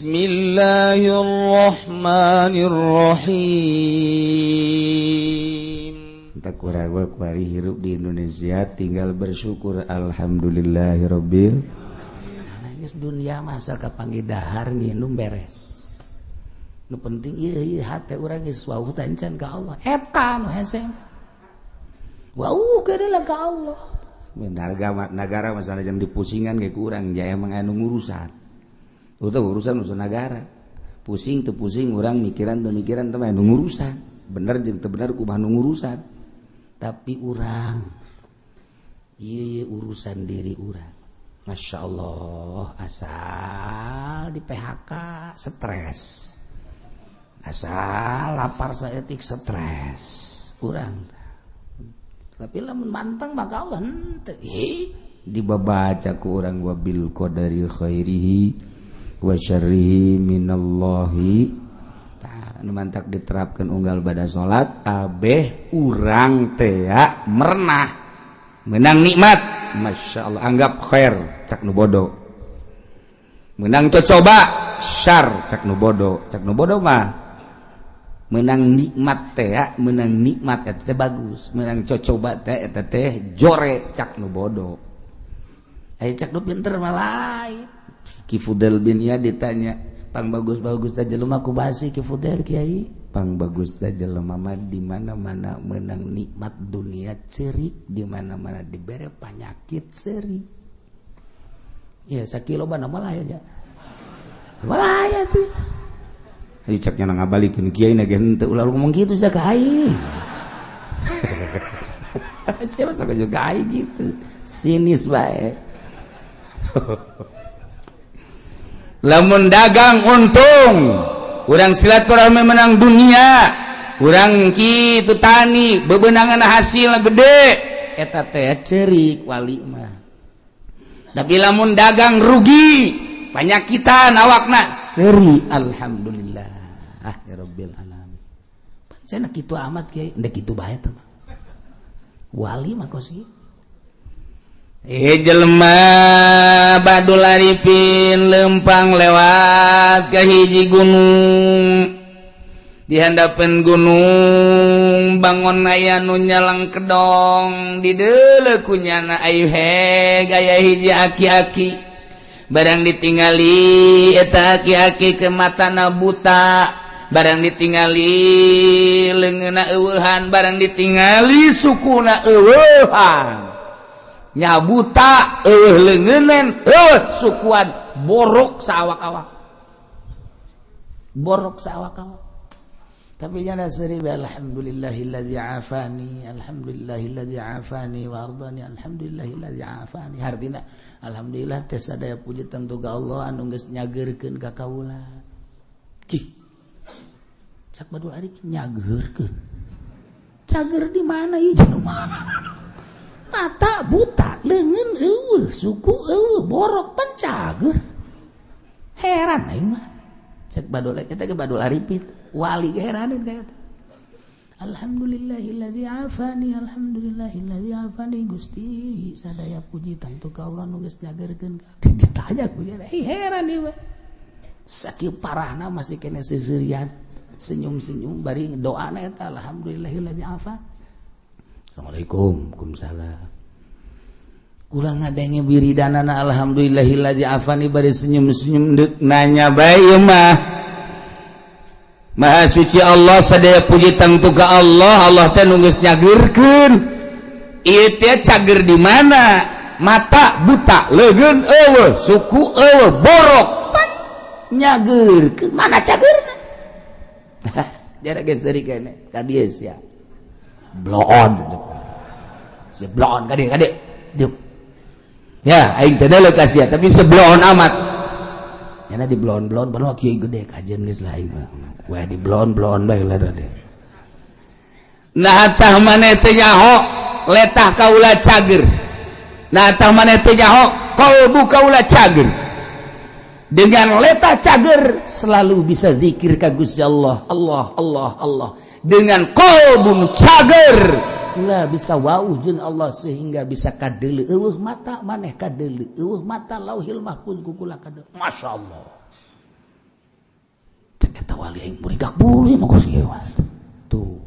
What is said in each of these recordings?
Bismillahirrahmanirrahim. Kita kurang kuari hirup di Indonesia tinggal bersyukur alhamdulillahirabbil. Geus dunia mah asal kapanggih dahar nginum beres. Nu penting ieu ieu hate urang geus wauh tancan ka Allah. Eta nu hese. Wauh geus ka Allah. Benar negara masalah jam dipusingan ge kurang ja emang anu ngurusan. Udah urusan urusan negara pusing teu pusing orang mikiran teu mikiran teh anu ngurusan bener jeung teu bener kumaha nu ngurusan tapi urang ieu urusan diri urang. Masya Allah, asal di PHK stres, asal lapar saeutik stres urang. Tapi lamun manteng maka Allah henteu dibabaca ku urang wabil qadari khairihi wa syarrihi minallahi ta'ala. Nu mantak diterapkan unggal pada salat abeh urang teh merenah menang nikmat Masya Allah anggap khair cak nu bodoh, menang cocoba syar cak nu bodoh. Cak nu bodoh mah menang nikmat teh, menang nikmat eta teh bagus, menang cocoba teh eta teh jore cak nu bodoh. Aya cak nu pinter mah lain. Ki Fudel bin Iyad ditanya, pang bagus-bagus teh jelema kumaha sih Ki Fudel kiai? Pang bagus teh jelema mah di mana-mana menang nikmat dunia cerik, di mana-mana dibere penyakit seuri. Ya sakilo bana malah ya. Malah ya tuh. Hayu caknya ngabalikeun kiai na ge henteu ulah ngomong kitu sia ka aing. Siapa sok juga aing gitu. Sinis bae. Lamun dagang untung, urang silaturahmi menang dunia, urang kitu tani bebenangan hasil gede, eta teh cerik wali mah. Tapi lamun dagang rugi, panyakitan awakna seri alhamdulillah ya rabbil alamin. Pancen kitu amat kiai, ndek kitu bae teh mah. Wali mah kos kieu. Jelema Badul Arifin lempang lewat ke hiji gunung, di handapeun gunung bangon aya nu nyalang kedong, di deuleu kunyana ayu heg aya hiji aki-aki. Barang ditingali eta aki-aki ke matana buta, barang ditingali leungeunna eueuhan, barang ditingali sukuna eueuhan. Nya buta eueuh leungeunan eueuh sukuan, borok saawak-awak, borok saawak-awak. Tapi jana seri alhamdulillahilladzi afani, alhamdulillahilladzi afani wa ardani, alhamdulillahilladzi afani. Hartina alhamdulillah teh sadaya puji tentu ka Allah anu geus nyageurkeun ka kaula. Cih. Cak Badul Arif nyageurkeun. Cager di mana ieu jelema? Mata buta, leungeun eueuh, suku eueuh, borok pan cager. Heran aing mah. Cek Badul eta ge Badul Arifin, wali ge heraneun ka eta. Alhamdulillahillazi afani, alhamdulillahillazi afani. Gusti sadaya puji tentu ka Allah nu geus nyageurkeun ka abdi. Ditanya ku dia, heran ieu mah. Sakieu parahna masih kene seuseurian, senyum-senyum bari doana eta alhamdulillahillazi afani. Assalamualaikum, waalaikumsalam. Kula ngadenge wiridanana alhamdulillahillazi afani bari senyum-senyum deuk nanya bae ieu mah. Maha suci Allah sadaya puji tentu ka Allah, Allah teh nu geus nyageurkeun. Ieu teh cager di mana? Mata buta, leungeun eueuh, suku eueuh, borok. Pan nyageurkeun, mana cageurna? Jara geus seuri kene ka dieu sia. Bloon si bloon kade kade diuk ya aing teh deuleu ka sia tapi sebloon amat nyana di bloon-bloon baru kieu gede kajian geus lah aing mah we di bloon-bloon bae lah deh. Nah tah maneh teh nyaho letah kaula cager, nah tah maneh teh nyaho kalbu kaula cager. Dengan letah cager selalu bisa zikir ka Gusti Allah, Allah Allah Allah. Dengan qalbun cager ulah bisa wau jeung Allah sehingga bisa kadeuleu eueuh mata maneh kadeuleu eueuh mata lauhil mahfuz ku kula kadeuleu. Masya Allah. Wali aing burigak bulu mah kos kieu tuh.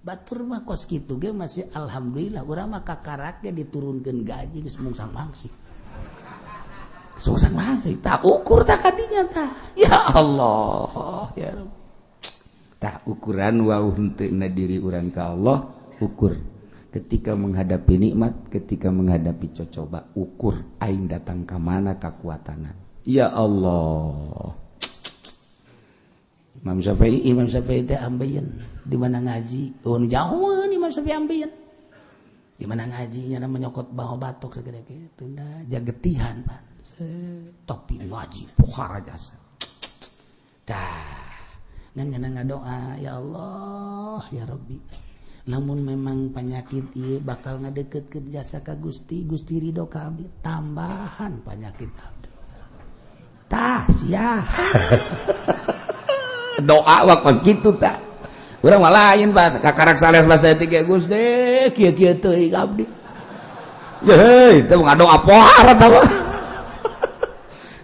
Batur mah kos kitu ge masih alhamdulillah, urang mah kakarak ge diturunkeun gaji geus mungsang mangsih. Susah masih tak ukur tak kadinya tah. Ya Allah, ya Rabb. Tak ukuran wau henteu na diri urang ka Allah, ukur ketika menghadapi nikmat, ketika menghadapi cocoba, ukur aing datang ka mana kakuatana. Ya Allah. Imam Syafi'i teh ambeien di mana ngaji? Oh jauh Imam Syafi'i ambeien. Di mana ngajinya namanya nyokot bahu batok segede kitu tunda jagetihan Pak. Tapi ngaji pohara jasa. Tah, ngan nyana ngadoa, ya Allah, ya Rabbi. Lamun memang penyakit ieu bakal ngadeukeutkeun jasa ka Gusti, Gusti ridho ka abdi, tambahan penyakit abdi. Tah, sia. Doa wa kos kitu tah. Urang mah lain Pak, kakarak sales bahasa tiga Gusti, kieu-kieu teuing abdi. Heuh, teu ngadoa pohara tah.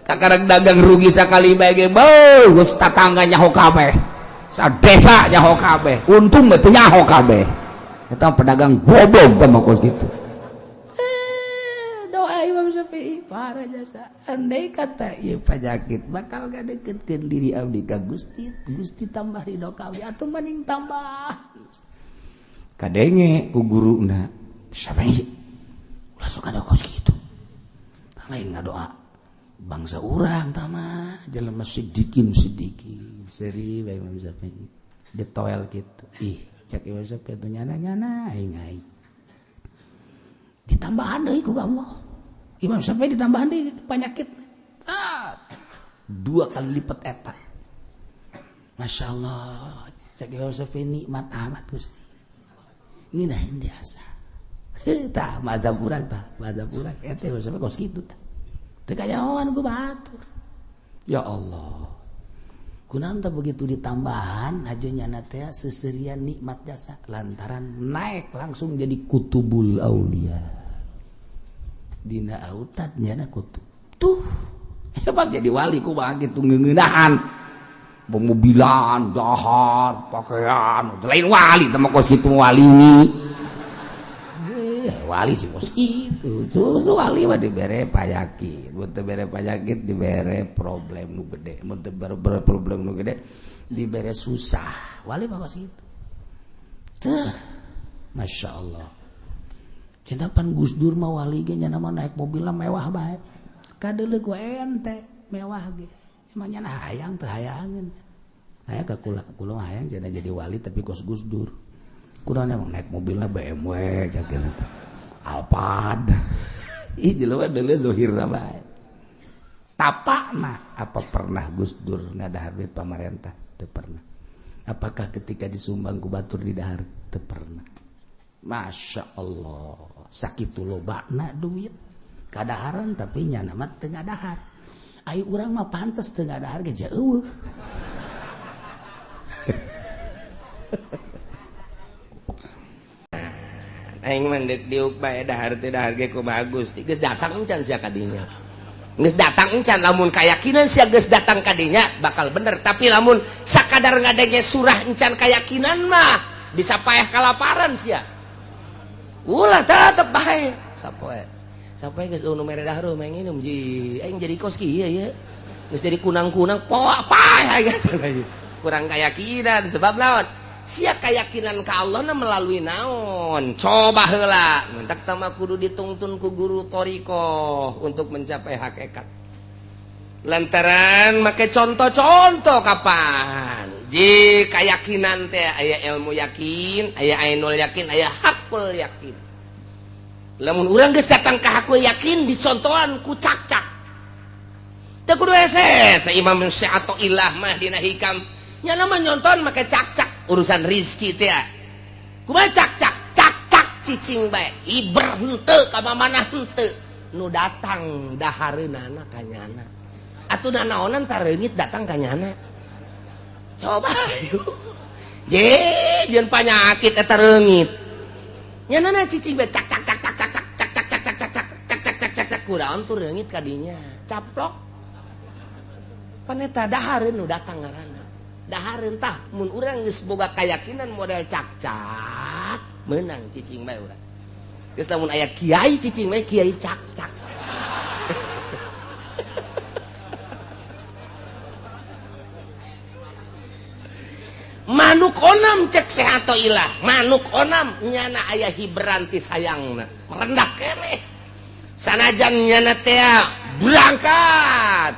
Kakarek dagang rugi sakali bae ge beuh geus tatangga nyaho kabeh. Sadesa nyaho kabeh. Untung mah teu nyaho kabeh. Eta pedagang goblok teh mah kos kitu. Doa Imam Syafi'i para jasa. Andai kata ieu penyakit bakal ngadeukeutkeun diri abdi ka Gusti, Gusti tambah ridho ka abdi atuh maning tambah. Kadenge ku guruna Syafi'i. Ulah sok ada kos kitu. Lain ngadoa bangsa urang tama jelema sidikin sidikin seri bae Imam Syafi'i ditoel kitu. Ih cek Imam Syafi'i teh nyana-nyana aing aing ditambahan deui ku Allah. Imam Syafi'i ditambahan deui penyakit dua kali lipat eta. Masya Allah cek Imam Syafi'i nikmat amat Gusti ngeunaheun biasa. Tah mazhab urang tah mazhab urang eta Imam Syafi'i kos kitu tah. Teu kanyahoan ku batur. Ya Allah. Kunaon teh begitu ditambahan hajo nyana teh seserian nikmat jasa lantaran naik langsung jadi kutubul aulia. Dina autat nyana kutub. Tuh hebat jadi wali kumaha kitu ngeungeunahan. Pemobilan, dahar, pakaian, lain wali teh mah kos kitu wali. Wali sih kos kitu. Susu wali mah dibere panyakit, mun teu bere panyakit dibere problem nu gede, mun teu bere problem nu gede dibere susah. Wali mah kos kitu. Teuh, Masya Allah. Cenah pan Gus Dur mah wali ge nya mah naik mobilna mewah bae. Kadeuleuh ku ente mewah ge. Emang nya hayang teu hayangeun. Aya ka kula, kula mah hayang cenah jadi wali tapi kos Gus Dur. Kunaon emang naik mobilna BMW cakeun teh. Alphard. Ih jelema deuleu zohirna bae. Tapakna apa pernah Gus Dur ngadahar duit pamarentah? Teu pernah. Apakah ketika disumbang ku batur didahar? Teu pernah. Masya Allah. Sakitu lobana duit kadaharan tapi nyana mah teu ngadahar. Ai urang mah pantes teu ngadahar ge jauh. Aing mah deuk diuk bae dahar teu dahar ge kumaha Gusti. Geus datang encan sia ka dinya. Geus datang encan lamun kayakinan sia geus datang ka dinya bakal bener, tapi lamun sakadar ngadenge surah encan kayakinan mah bisa paeh kalaparan sia. Ulah tetep bae sapoe. Sapoe geus nu mere dahar mah nginum ji. Aing jadi kos kieu ye. Geus jadi kunang-kunang poa paeh geus. Kurang kayakinan sebab lawan sia keyakinan ka Allah na melalui naon coba heula mentak tama kudu ditungtun ku guru thoriqoh untuk mencapai hakikat lantaran make contoh-contoh kapan ji keyakinan teh aya ilmu yakin aya ainul yakin aya hakul yakin lamun urang geus datang ka hakul yakin dicontohan ku cak-cak teu kudu hese Imam Syafi'i mah dina hikam nya mah nyonton make cak-cak urusan rizki teh kumaha cak-cak cak-cak cicing bae iber henteu ka mana henteu nu datang dahareunana ka nyana atuh nanaonan tareungit datang ka nyana coba je jeung panyakit eta reungit nyanana cicing bae cak cak cak cak cak cak cak cak cak cak cak cak cak cak cak cak kudaon tuh reungit ka dinya caplok pan eta dahareun nu datang ngaranna. Dahareun tah mun urang geus boga keyakinan model cakcak menang cicing bae urang. Geus lamun aya kiai cicing bae kiai cakcak. Manuk onam cek sehat ilah manuk onam nyana aya hiberanti sayangna merendah keneh sanajan nyana tea berangkat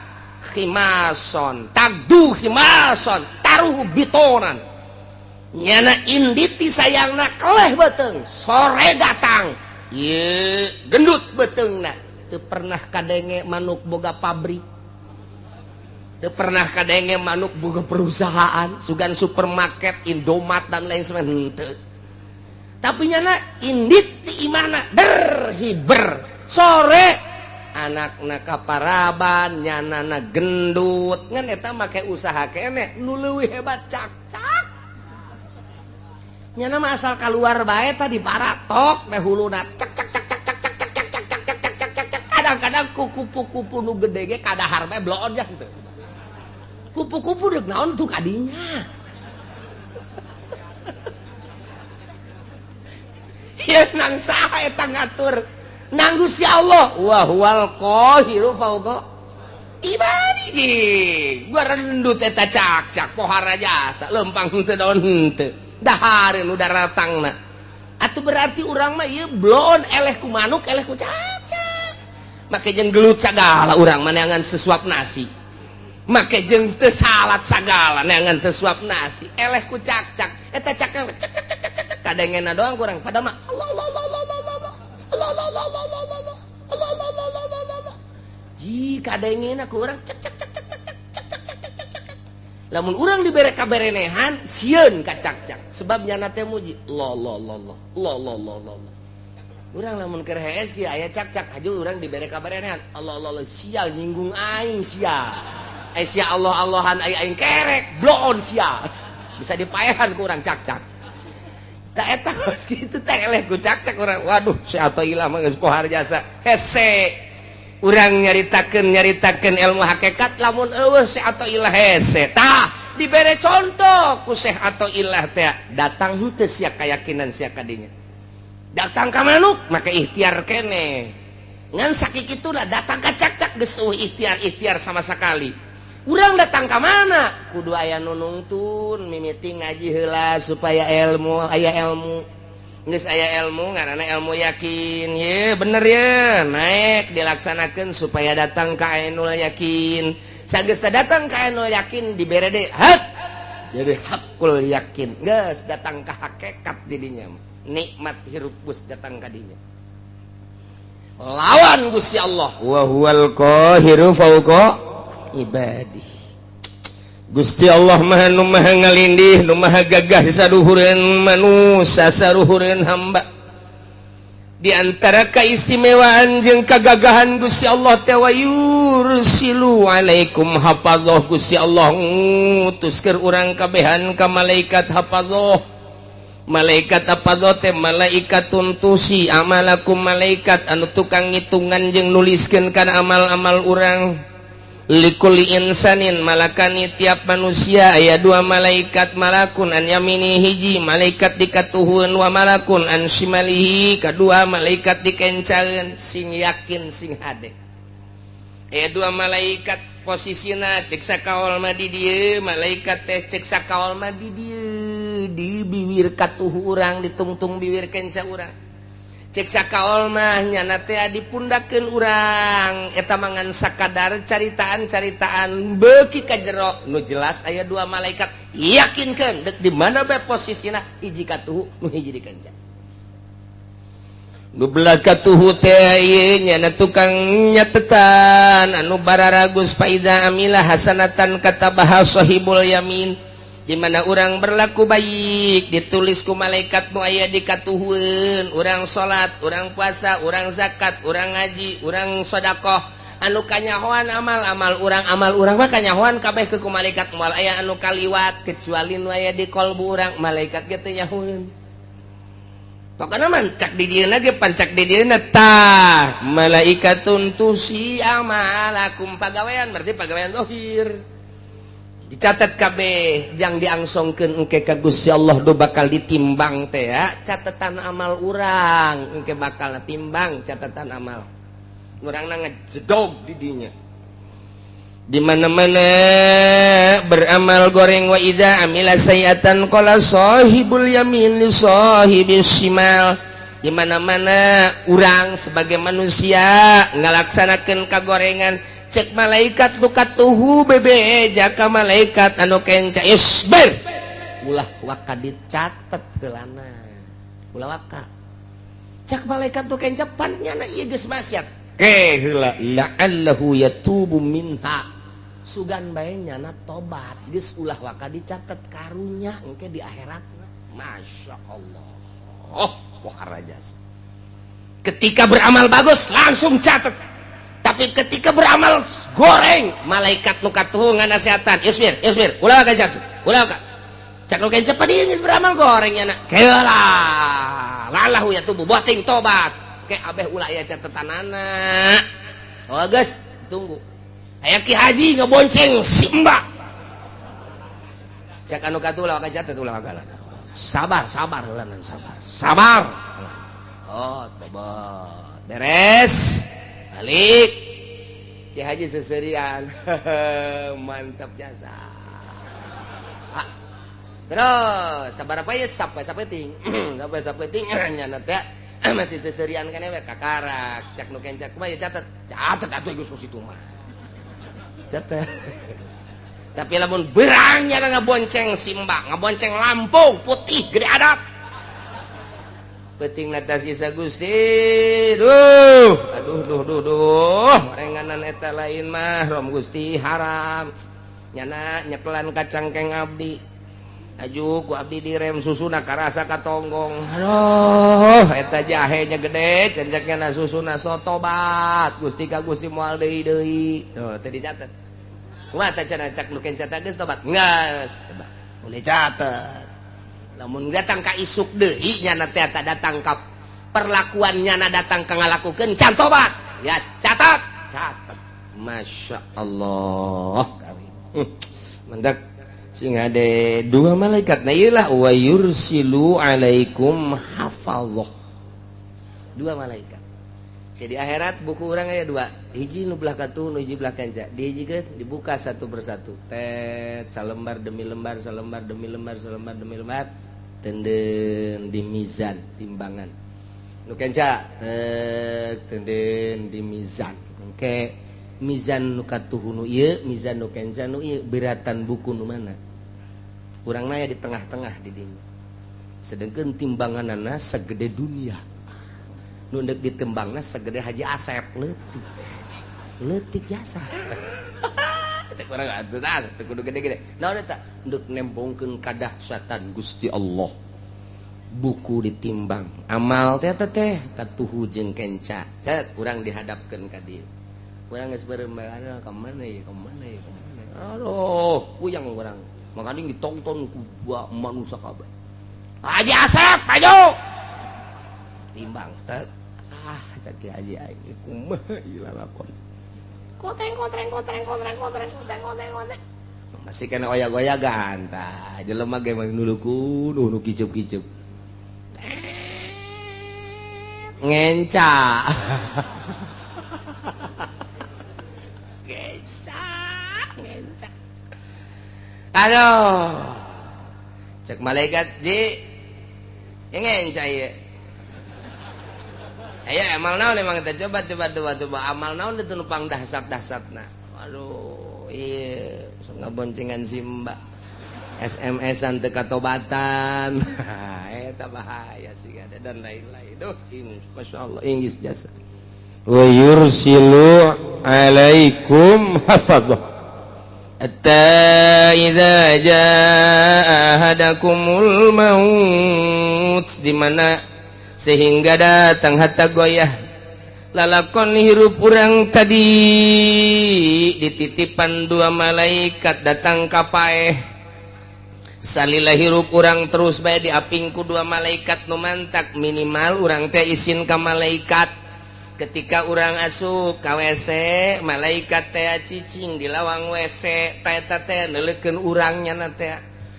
khimason tagdu khimason taruh bitonan nyana inditi sayangna keleh beteng sore datang ye gendut betengna teu pernah kadenge manuk boga pabrik teu pernah kadenge manuk boga perusahaan sugan supermarket Indomat dan lain sebagainya. Tapi nyana indit ti imana derhiber sore anakna kaparaban nyanana gendut ngan eta make usaha keneh nu leuwih hebat cakcak nyana mah asal kaluar bae tadi paratok teh huluna cak cak cak cak cak cak cak cak cak cak cak cak cak kadang-kadang kupu-kupu nu gede ge kadahar bae bloon jang teu kupu-kupu deuk naon tuh kadinya. Ieu nang saha eta ngatur nang Gusti Allah wa huwal qahiru fauqa ibadihi. Gua rendut eta cak-cak pohara jasa lempang henteu daun henteu dahareun nu daratangna. Atuh berarti urang mah ieu bloon eleh ku manuk eleh ku cak-cak. Make jeung gelut sagala urang mah neangan sesuap nasi. Make jeung teu salat sagala neangan sesuap nasi eleh ku cak-cak eta cak cak cak cak cak cak kadengena doang kurang padahal mah Allah Allah Allah Allah Allah Allah Allah Allah Allah Allah Allah Allah Allah Allah ji kadengena ku urang cak cak cak cak cak cak cak cak cak cak. Lamun urang dibere kaberenehan sieun ka cak-cak sebab nyana teh muji Allah Allah Allah Allah Allah Allah Allah. Urang lamun keur hees kieu aya cak-cak aju urang dibere kaberenehan Allah Allah Allah sial nyinggung aing sial. Sia Allah Allahan aing kerek bloon sia bisa dipaehan ku urang cakcak tak eta kitu teh eleh ku cakcak urang waduh si Athoillah mah geus pohar jasa hese urang nyaritakeun ilmu hakikat lamun eueuh si Athoillah hese tah dibere contoh ku Syekh Athoillah teh datang henteu sia kayakinan sia kadinya datang ka manuk make ikhtiar keneh ngan sakikituna datang ka cakcak geus eueuh ikhtiar-ikhtiar sama sekali. Urang datang ka mana? Kudu aya nu nungtun mimiti ngaji heula supaya ilmu aya ilmu. Geus aya ilmu ngaranna ilmu yakin. Ye bener ye, naik dilaksanakeun supaya datang ka ainul yakin. Sageus datang ka ainul yakin dibere deui hak. Jadi hakul yakin. Geus datang ka hakikat didinya. Nikmat hirup geus datang ka dinya. Lawan Gusti Allah. Wa huwal qahiru fauqa ibadih. Gusti Allah maha nu maha ngalindih nu maha gagah saduhureun manusia saruhureun hamba. Di antara keistimewaan jeung kagagahan Gusti Allah teh wa yursilu alaikum hafadzah. Gusti Allah ngutus keur urang kabehan ka malaikat hafadzah. Malaikat hafadzah teh malaikat tuntusi amalakum malaikat anu tukang ngitungan jeung nuliskeun kana amal-amal urang. Likuli insanin malakani tiap manusia aya dua malaikat malakun an yamini hiji malaikat dikatuhun wa malakun an shimalihi kadua malaikat dikencaeun sing yakin sing hade. Aya dua malaikat posisina cek sakaol mah di dieu malaikat teh cek sakaol mah di dieu di biwir katuhu urang ditungtung biwir kenca urang. Cek sakaol mah nyana teh dipundakeun urang eta mangan sakadar caritaan-caritaan beuki ka jero nu jelas aya dua malaikat yakinkeun deuk di mana bae posisina hiji katuhu nu hiji dikenca nu belah katuhu teh ieu nyana tukang nyatetan anu bararagus faida amila hasanatan katabaha sahibul yamin. Di mana orang berlaku baik ditulis ku malaikat nu aya di katuhueun urang salat urang puasa urang zakat urang ngaji urang sedekah anu kanyahoan amal-amal urang amal urang mah kanyahoan kabeh ke ku malaikat moal aya anu kaliwat kecuali nu aya di kolbu urang malaikat ge teu nyahoeun. Pokona mah cak di dieuna ge pancak di dieuna tah malaikatun tusi amalakum pagawean berarti pagawean zahir. Dicatat kabeh jang diangsongkeun engke ka Gusti Allah, do bakal ditimbang teh ya catatan amal urang. Engke bakal timbang catatan amal urang, ngejedog di dinya di mana-mana beramal goreng. Wa idza amila sayiatan qala sahibul yamin li sahibis shimal. Di mana-mana urang sebagai manusia ngalaksanakeun kagorengan, cek malaikat nu katuhu bebe jaka malaikat anu kenca, "Isbir, ulah waka dicatet heulana, ulah waka." Cek malaikat nu kenca, "Pan nyana ieu geus maksiat ke heula, la'allahu yatubu minha, sugan bae nyana tobat, geus ulah waka dicatet, karunya engke di akhirat." Masya Allah. Oh, wah, raja. Ketika beramal bagus langsung catat, tapi ketika beramal goreng, malaikat nu katuhu nganasehatan, "Isbir, isbir, ulah waka catat, ulah waka." Cek nu kenca, "Padi geus beramal goreng nyana keula, la'allahu yatubu, boting tobat ke abeh, ulah ya catetanana." Oh, geus tunggu. Aya Ki Haji ngebonceng si Mbak, cek anu katuhu, "Ulah waka catet, ulah waka, sabar, sabar heula, sabar, sabar." Oh, tobat beres, balik. Ki Haji seserian, mantap jasa. Terus sabar apa ya, sampai sapeting, sampai sapeting nyana teh masih seserian kan we kakarak. Cek nu kenca, "Kumaha ya, catet?" "Catet atuh, geus situ mah catet." Tapi lamun berangnya ngabonceng simba, ngabonceng Lampung putih gede adat, penting atas Isa Gusti, duh, aduh, duh, duh, duh, renganan eta lain mahram Gusti, haram nyana nyekelan kacangkeng abdi, aju ku abdi direm, susuna karasa katonggong, aduh, eta jahenya gede cenceknya na susuna, so tobat Gusti ka Gusti, moal deui deui. Tuh, teu dicatet. Kumaha teh cenah? Cak nu kenca, "Geus tobat?" "Geus." Boleh catet. Lamun datang ka isuk deui nyana teh datang ka perlakuan nyana, datang ka ngalakukeun can tobat ya, catat, catat. Masya Allah karim. Mantap sing ada dua malaikat. Nah, iyalah, wa yursilu alaikum hafazah, dua malaikat. Jadi akhirat buku urang aya dua, hiji nu belah katuh, nu hiji belah kenca. Dihijikeun, dibuka satu persatu, tet, salembar demi lembar, salembar demi lembar, salembar demi lembar, tenden di mizan timbangan. Nu kenca tek, tenden di mizan. Engke mizan nu katuh nu ieu, mizan nu kenca nu ieu, beratan buku nu mana? Urang naya di tengah-tengah di dinya, sedangkan timbanganana segede dunia. Nu ndek ditembangna segede Haji Asep, leutik leutik jasa. Cek urang atuh tah teu kudu gede-gede. Naon eta? Ndek nembongkeun kadahsyatan Gusti Allah. Buku ditimbang amal teh teh katuhu jeung kenca, cet, urang dihadapkeun ka dieu. Urang geus beureum, ka mana ya, ka mana ya, ka mana? Aduh, puyang urang. Makanya ditonton ku manusia kabeh. Haji Asep maju, timbang, tet. Ah, cek Haji aing, kumaha ieu lalakon? Koteng kotreng kotreng kotreng kotreng kotreng kotreng kotreng, masih kena oyak-oyagan. Tah, jelema ge mah nuluku nu kicup-kicup ngenca ngenca ngenca. Aduh, cek malaikat, "Ji, ngenca ieu. Ayo, amal naon emang kita? Coba, coba, coba, coba, amal naon itu nupang dahsyat dahsyatna?" "Aduh, iya, ngaboncengan si mbak, SMS-an teu katobatan." Eta bahaya sih ada dan lain-lain. Duh, Masya Allah, Inggris jasa. Wa yursilu alaikum hafadzah hatta idza jaa ahadakumul maut, di mana sehingga datang hatta goyah lalakon hirup urang tadi, dititipan dua malaikat datang ka paeh. Salila hirup urang terus bae diaping ku dua malaikat. Nu mantak minimal urang teh isin ka malaikat. Ketika urang asup ka WC, malaikat teh cicing di lawang WC, teh teh neuleukeun urangnya na teh.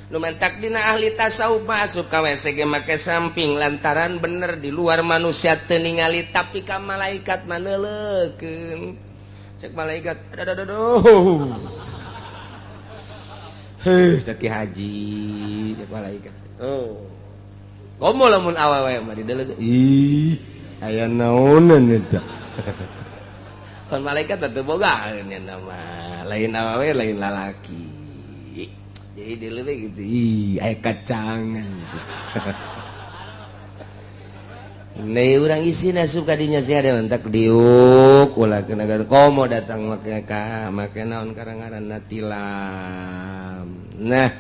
Nu mantak dina ahli tasawuf masuk ka WC ge make samping, lantaran bener di luar manusia teu ningali, tapi ka malaikat mah neuleukeun. Cek malaikat, "Aduh, aduh, aduh. Heuh, teh haji," cek malaikat. Oh. Komo lamun awewe mah dideuleukeun. Ih, aya naonan eta? Kan malaikat teu boga nama lain awewe, lain lalaki. Jadi dileukeun gitu, ih, aya kacangan gitu. Nih urang isi asup kadinya sih ada mentak diuk ulah kena komo datang make ka make naon karang-ngaranna tilam. Nah,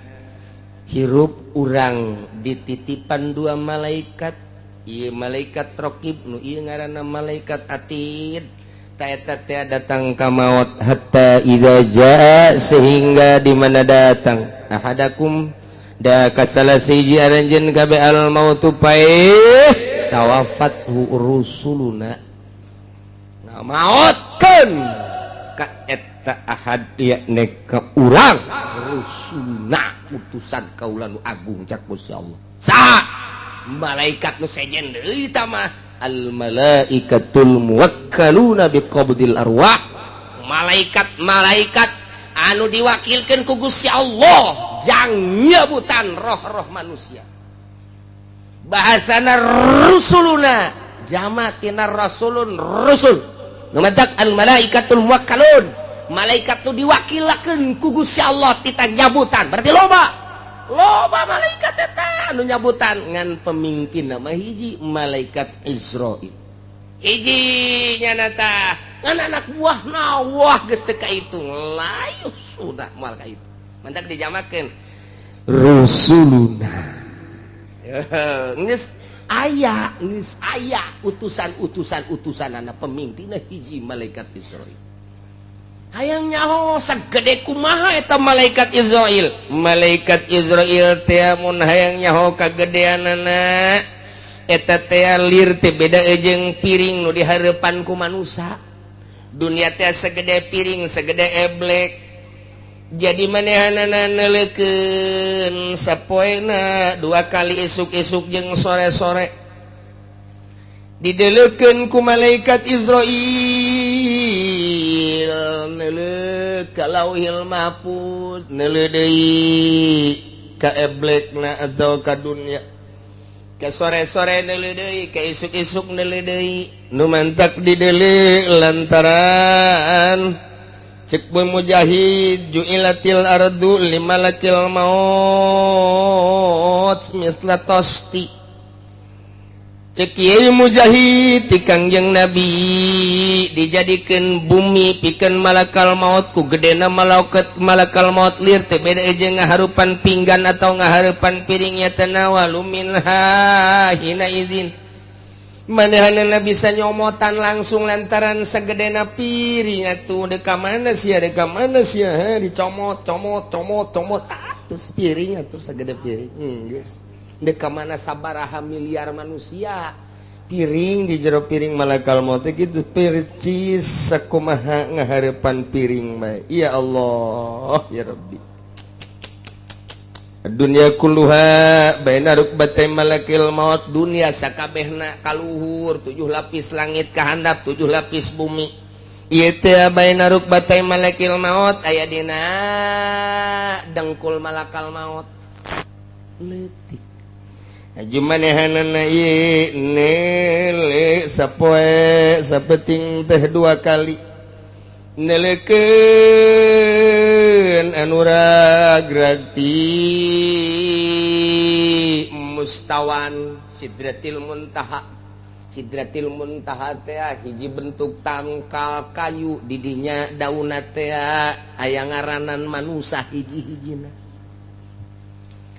hirup urang dititipan dua malaikat. Ieu malaikat rokib, nu ieu ngaranna malaikat atid. Ta eta teh datang ka maut, hatta idza jaa, sehingga di mana datang, ahadakum, da ka salah sahiji aranjeun kabeh, al mautu, paeh, tawafat rusuluna, ngamaotkeun ka eta ahad, yakni ka urang, rusuluna, utusan kaula nu agung. Cak Gusti Allah, sa malaikat nu sejen deui tah mah? Al malaikatul muwakkaluna biqabdil arwah, malaikat malaikat anu diwakilkan ku Gusti Allah jang nyebutan roh-roh manusia. Bahasana rusuluna jama tina rasulun, rusul. Nu matak al malaikatul muwakkalun, malaikat nu diwakilakeun ku Gusti Allah tita nyabutan. Berarti loba loba malaikat eta anu nyabutan, ngan pemimpin nama hiji, malaikat Izrail hiji nyana tah. Ngan anak buah nawah geus teu kahitung, layu sudah moal ka itu. Mantak dijamakeun rusuluna. Geus aya, geus aya utusan-utusan, utusan anak pemimpinna hiji, malaikat Izrail. Hayang nyaho sagede kumaha eta malaikat Izrail? Malaikat Izrail teh mun hayang nyaho kagedeanana eta teh, lir teh beda jeung piring nu dihareupan ku manusia. Dunia teh segede piring, segede eblek. Jadi manehanana neuleukeun sapoena dua kali, isuk-isuk jeung sore-sore, dideleukeun ku malaikat Izrail, neuleuh ka Lauhil Mahfuz, neuleuh deui ka eblekna atau ka dunia, ke sore-sore neuleuh deui, ke isuk-isuk neuleuh deui. Nu mantak dideuleu lantaran cek Mujahid, ju'ilatil ardu limalakil maut misla tosti. Cek Kiai Mujahid, ti Kangjeng Nabi dijadikan bumi pikeun malakal maut. Ku gedena malaikat malakal maut, lir teh beda jeung ngaharupan pinggan atau ngaharupan piringnya. Tanawalu minha hina izin, manehanana bisa nyomotan langsung lantaran segedena piring atuh. Deka mana sia, deka mana sia, dicomot, comot, comot, comot terus piring atuh segede piring. Geus deka mana sabaraha miliar manusia, piring di jero piring malakal maut gitu percis sakumaha ngaharepan piring bae. Ya Allah, ya Rabbi. Dunia kulluha baina rukbatay malakil maut. Dunia sakabehna kaluhur, tujuh lapis langit kahandap, tujuh lapis bumi, ieu teh baina rukbatay malakil maut, aya dina dengkul malakal maut leutik. Aju manehanana ieu neuleuh sapoe sapeting teh dua kali, neleukeun anu ragrag ti mustawan Sidratil Muntaha. Sidratil Muntaha teh hiji bentuk tangkal kayu, didinya daunna teh aya ngaranan manusa hiji-hijina.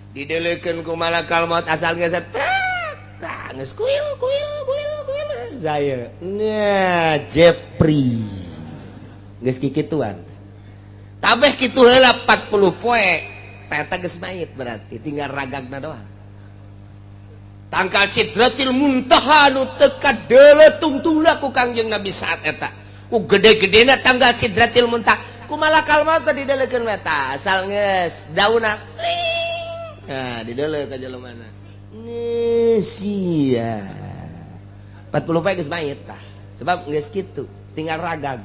Dideleukeun ku malakal maut, asal geus tah geus kuil kuil kuil kuil saya. Nah, Jepri geus kikituan kabeh kitu heula 40 poe, eta geus mayit, berarti tinggal ragagna doang. Tangkal Sidratil Muntaha nu teu kadeuleu tungtungna ku Kangjeng Nabi saat eta. Ku gede-gedena tangkal Sidratil Muntaha ku malakal maut teh dideulekeun we tah, asal geus daunna tling. Nah, dideuleu ka jelemana. Sia. 40 poe geus mayit tah. Sebab geus kitu, tinggal ragag.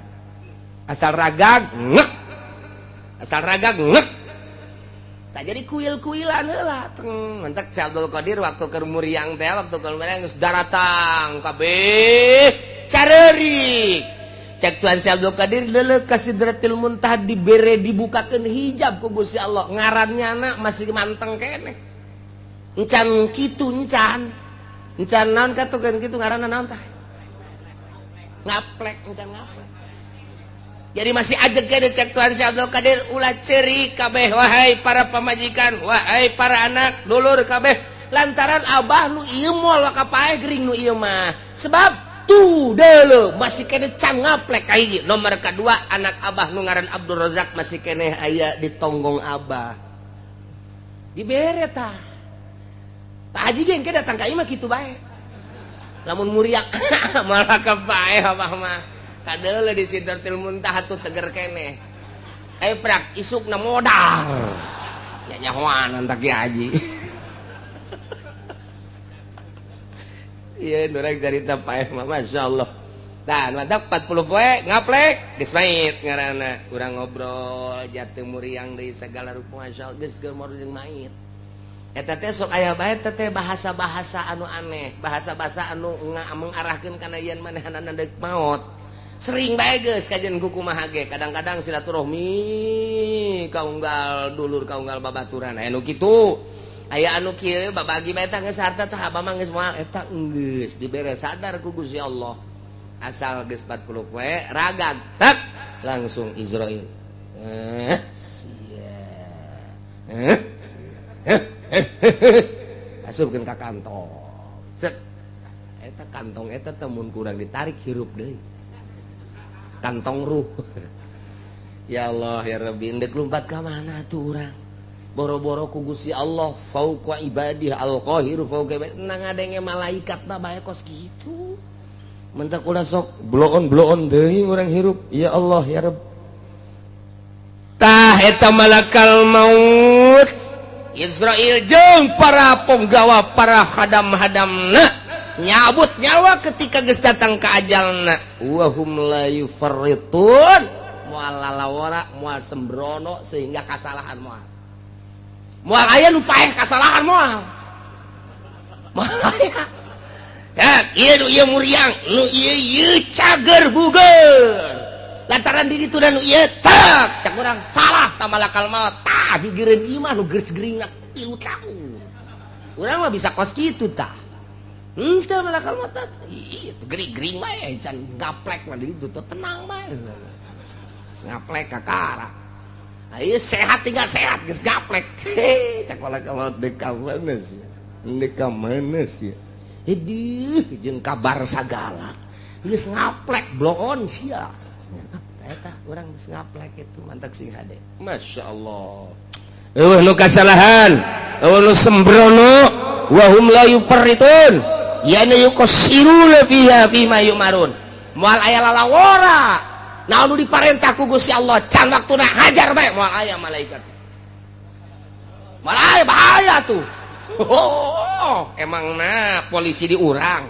Asal ragag ngek. Asal ragag ngek. Tak jadi kuil-kuilan heula teng. Mantak Syekh Abdul Qadir waktu keur muriang teh, waktu keur muriang geus daratang kabeh careurik. Cek Tuhan Syekh Abdul Qadir leuleuk ka Sidratil Muntaha, dibere dibukakeun hijab ku Gusti Allah, ngarannya anak masih manteng keneh. Encan kitu, encan. Encan naon katukeun kitu ngaranna naon tah? Ngaplek, encan ngaplek. Jadi masih ajeg keneh. Cek Tuhan Syekh Abdul Qadir, ulah cerik kabeh wahai para pamajikan, wahai para anak, dulur kabeh, lantaran abah nu ieu moal waka paeh gering nu ieu mah. Sebab tuh deuleu masih keneh can ngaplek kahiji. Nomor kedua, anak abah nu ngaran Abdul Razak masih keneh aya di tonggong abah. Dibere tah. Pak Haji ge engke datang ka imah kitu bae. Lamun muriak malah kapaeh abah mah. Kadeuleu di Sidratil Muntaha tuh teger keneh. Eh prak isukna modar. Ya nyahoan tak Ki Haji. Iya, nurang cerita paeh mah Masya Allah. Tah, mantak 40 poe ngaplek geus mait ngaranna. Urang ngobrol jatuh muriang deui segala rupa, Masya Allah geus gemor jeung mait. Eta teh sok aya bae teh bahasa-bahasa anu aneh, bahasa-bahasa anu mengarahkeun kana yen manehanana deuk maot. Sering bae geus kajian ku kumaha ge, kadang-kadang silaturahmi kaunggal dulur, kaunggal babaturan aya nu kitu. Aya anu kieu babagi bae tah geus harta tah abah mah geus moal eta geus dibere sadar ku Gusti Allah. Asal geus 40 poe ragag tak langsung Izrail. Sia. Sia. Asupkeun ka kantong. Set. Eta kantong eta teh mun kurang ditarik hirup deui. Kantong ruh. Ya Allah ya Rabbi, endek lumpat ka mana tuh urang? Boro-boro ku Gusti Allah fauqa ibadih al-qahir fauqa ibadih nang ngadenge malaikat mah bae kos kitu. Mentak ulah sok bloon-bloon deui urang hirup. Ya Allah ya Rabb. Tah eta malakal maut Israel jeung para penggawa, para hadam-hadamna nyabut nyawa ketika geus datang ka ajalna, wa hum la yufarritun, moal lalawara, moal sembrono sehingga kasalahan, moal moal aya nu paeh kasalahan, moal moal aya. Cek ieu nu ieu muriang, nu ieu ieu cager buger lantaran diri tu dan nu ieu tak cek urang salah ta malakal maut tah gigireun ieu mah nu geus geuringna 3 tahun. Urang mah bisa kos kitu tah. Henteu malakal maut tah ieu tuh gering-gering bae can gaplek mah di ditu teh tenang bae. Geus ngaplek kakara. Ayo sehat tinggal sehat geus gaplek. Heh, cek malakal maut deuk ka mana sih? Deuk ka mana sih? Hidih jeung kabar sagala. Geus ngaplek bloon sia. Eta urang geus ngaplek itu mantak sing hade. Masya Allah. Eueuh nu kasalahan, eueuh nu sembrono, wa hum la yufarritun. Yani yuqassiruna fiha fima yumarun. Moal aya lalawora. Naon nu diparentah ku Gusti Allah can waktuna hajar bae moal aya malaikat. Moal aya, bahaya tuh. Oh, emang nah polisi diurang,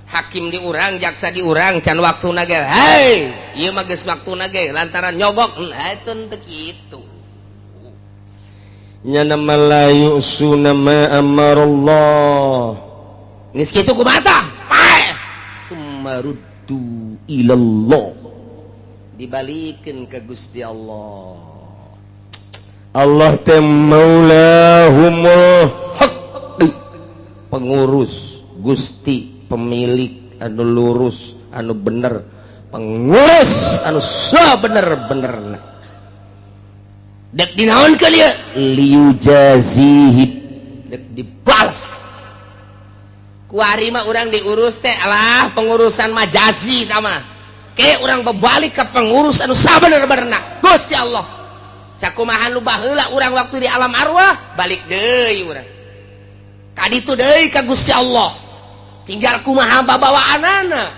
hakim diurang, jaksa diurang can waktuna ge. Hei, ieu mah geus waktuna ge lantaran nyogok. Nah, itu teu kitu. Nya nama la yusuna ma amarallah. Geus kitu kumaha tah? Paeh. Sumaruddu ilallah. Dibalikeun ka Gusti Allah. Allah teh maulahumul haq, pengurus Gusti, pemilik anu lurus anu bener, pengurus anu sabener-benerna. Dek dinaonkeun ieu liujazihi, dek dibales kuari mah urang diurus teh alah pengurusan majazi tah mah. Ke urang berbalik ke pengurus anu sabener-benerna Gusti Allah. Sakumaha nu baheula urang waktu di alam arwah balik deui urang. Kaditu deui ka Gusti Allah, tinggal kumaha babawaanana.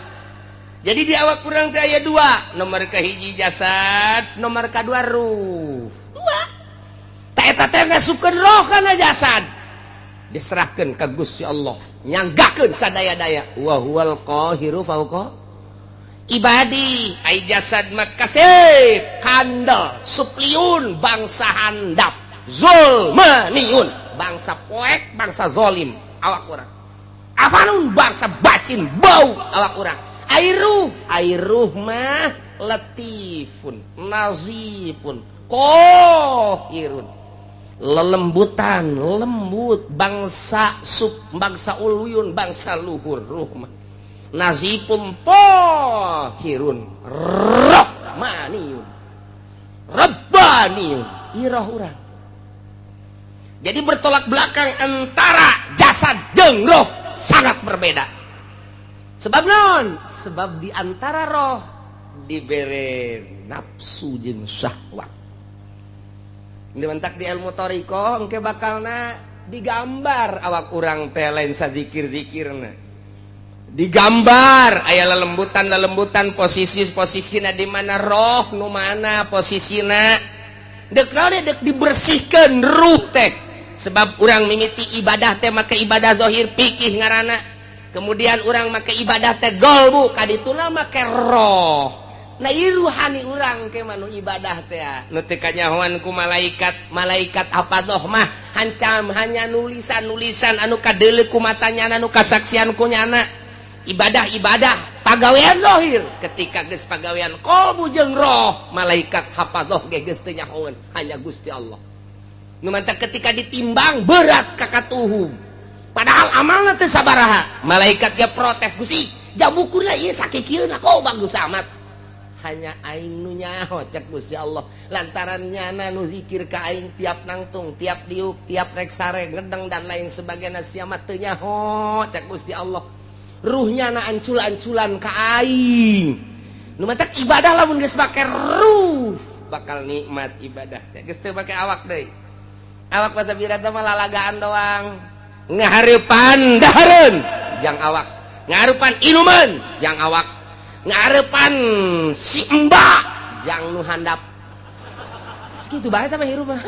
Jadi di awak kurang teh aya dua, nomor kahiji jasad, nomor kadua ruh. Dua tah eta teh ngasupkeun roh kana jasad, diserahkeun ka Gusti Allah, nyanggakeun sadaya-daya. Wa huwal qahiru fauqa ibadi. Ai jasad mah kasep kandel supliun, bangsa handap zulmaniun, bangsa poek, bangsa zolim awak urang, afanun, bangsa bacin bau awak urang. Ai ruh, ai ruh mah latifun nazifun qahirun, lelembutan, lembut, bangsa sub, bangsa uluyun, bangsa luhur. Ruh mah nazifun tahirun rahmaniyun rabbaniyun, iroh urang. Jadi bertolak belakang antara jasad jeung roh, sangat berbeda. Sebab non sebab di antara roh dibere nafsu jeung syahwat. Dimentak di ilmu thoriqoh engke bakalna digambar awak urang teh, lain sadikir-dikirna digambar, aya lelembutan lelembutan, posisi posisina di mana, roh nu mana posisina, dek naon, dek dibersihkan ruh teh. Sebab urang mimiti ibadah teh make ibadah zahir, pikih ngaranna. Kemudian urang make ibadah teh golbu, kadituna make roh. Nah, ieu ruhani urang ke manu ibadah teh nu teu kanyahoan ku malaikat. Malaikat apa mah hancam hanya nulisan-nulisan anu kadeuleu ku matanya, anu kasaksian ku nyana, ibadah-ibadah pagawean lohir. Ketika geus pagawean kolbu jeung roh, malaikat hafadzah ge geus teu nyahoeun, hanya Gusti Allah nu mantak. Ketika ditimbang berat kakatuhum, padahal amalna teu sabaraha, malaikat ge protes, "Gusti, jabukurna ieu sakikieuna kok bagus amat?" "Hanya aing nu nyaho," cek Gusti Allah, "lantaran nyana nu zikir ka aing tiap nangtung, tiap diuk, tiap rek sare, ngedeng, dan lain sebagainya. Sia mah teu nyaho," cek Gusti Allah, "ruhnya na ancul-anculan ka aing." Nu matak ibadah lamun geus make ruh bakal nikmat ibadah teh, geus teu make awak deui. Awak masa birata mah lalagaan doang, ngahareupan dahareun jang awak, ngahareupan inuman jang awak, ngarepan si mbak jang nu handap, segitu bae mah hirup mah,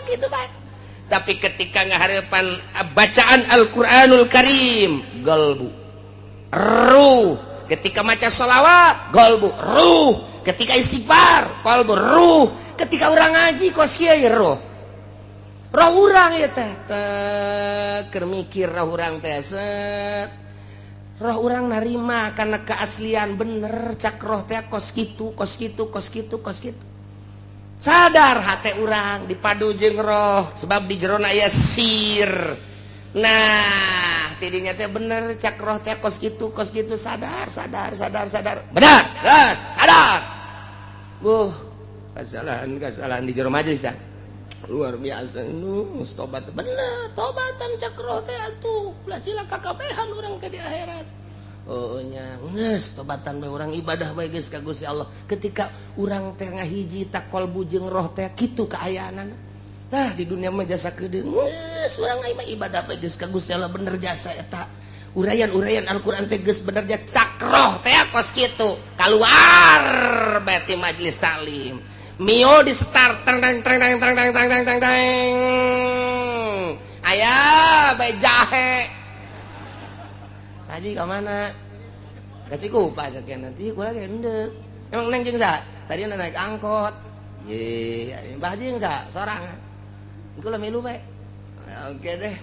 gitu bae. Tapi ketika ngaharepan bacaan Al-Qur'anul Karim, galbu ruh. Ketika maca sholawat, golbu ruh. Ketika istighfar, kolbu ruh. Ketika urang ngaji kos kieu, ruh, roh urang ya teh keur mikir, roh urang teh set, roh urang narima karena keaslian, bener cak roh teh kos kitu, kos kitu, kos kitu, kos kitu. Sadar hate urang dipadu jeung roh, sebab di jerona aya sir. Nah, tidinya teh bener cak roh teh kos kitu, kos kitu. Sadar, sadar, sadar, sadar, benar, gas sadar. Buh, kesalahan kesalahan di jero majelis ya luar biasa. Nu tobat, bener tobatan cak roh teh atuh, ulah cilaka kabehan urang ke di akhirat. Oh nya, geus tobatan bae urang, ibadah bae geus ka Gusti Allah. Ketika urang teh ngahiji tak kolbu jeung roh teh, kitu kaayaanana. Tah, di dunia mah jasa kedeung, geus urang mah ibadah bae geus ka Gusti Allah, bener jasa eta uraian-uraian Al-Qur'an teh geus bener ja cak roh teh kos kitu. Keluar berarti majelis taklim, Mio di start, tang tang tang tang tang tang tang tang tang tang, aya bae jahe. "Haji, ke mana?" "Ka Cikupa," cek. "Nanti kula ge endek." "Emang neng jeung sa?" "Tadi naik angkot." "Ye, Mbah jeung sa?" "Sorangan." "Kula milu bae." "Oke deh."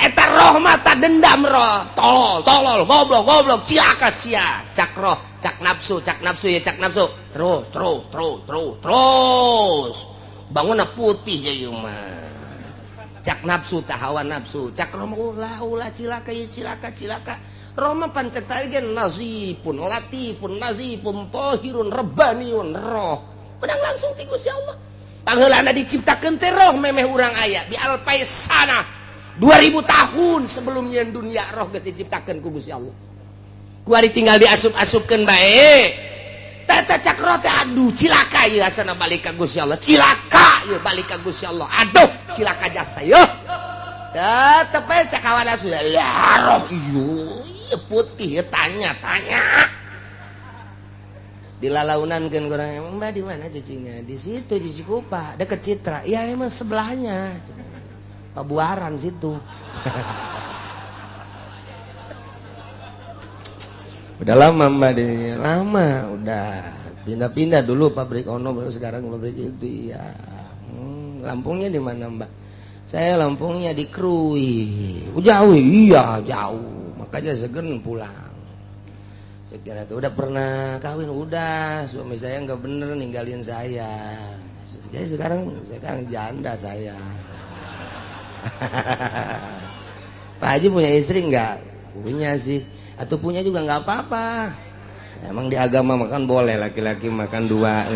Eta roh mata dendam, roh tolol tolol, goblok goblok, cilaka sia, cak roh, cak nafsu, cak nafsu ya, cak nafsu terus terus terus terus terus, bangun putih ya ieu mah cak nafsu tah, hawa nafsu. Cak roh mah ulah ulah, cilaka ya, cilaka cilaka. Roh mah pancet tadi nazifun latifun nazifun tahirun rabbaniun, roh menang langsung ti Gusti Allah. Pangheulana diciptakeun teh roh memeh urang aya bi alpai sana, 2000 tahun sebelumnya dunia, roh geus diciptakeun ku Gusti Allah. Kuari tinggal diasup-asupkeun bae. Teta cak roh teh, aduh, cilaka ieu, asana balik ka Gusti Allah, cilaka ieu balik ka Gusti Allah, aduh, cilaka jasa ieu. Tetep aja cak kawan sudah lah roh ieu putih ieu, tanya tanya dilalaunan kan kurang. Emang Mbak di mana cicingnya? Di situ, di Cikupa, deket Citra. Iya, emang sebelahnya Pabuaran situ. Udah lama Mbak di lama, udah pindah-pindah dulu pabrik ono, baru sekarang pabrik itu ya. Lampungnya di mana, Mbak? Saya Lampungnya di Krui. Oh, jauh? Iya, jauh, makanya segen pulang. Saya kira tuh udah pernah kawin? Udah, suami saya nggak bener, ninggalin saya. Jadi sekarang sekarang janda saya. Pak Haji punya istri nggak? Punya sih. Atau punya juga nggak apa-apa, emang di agama makan boleh laki-laki makan dua.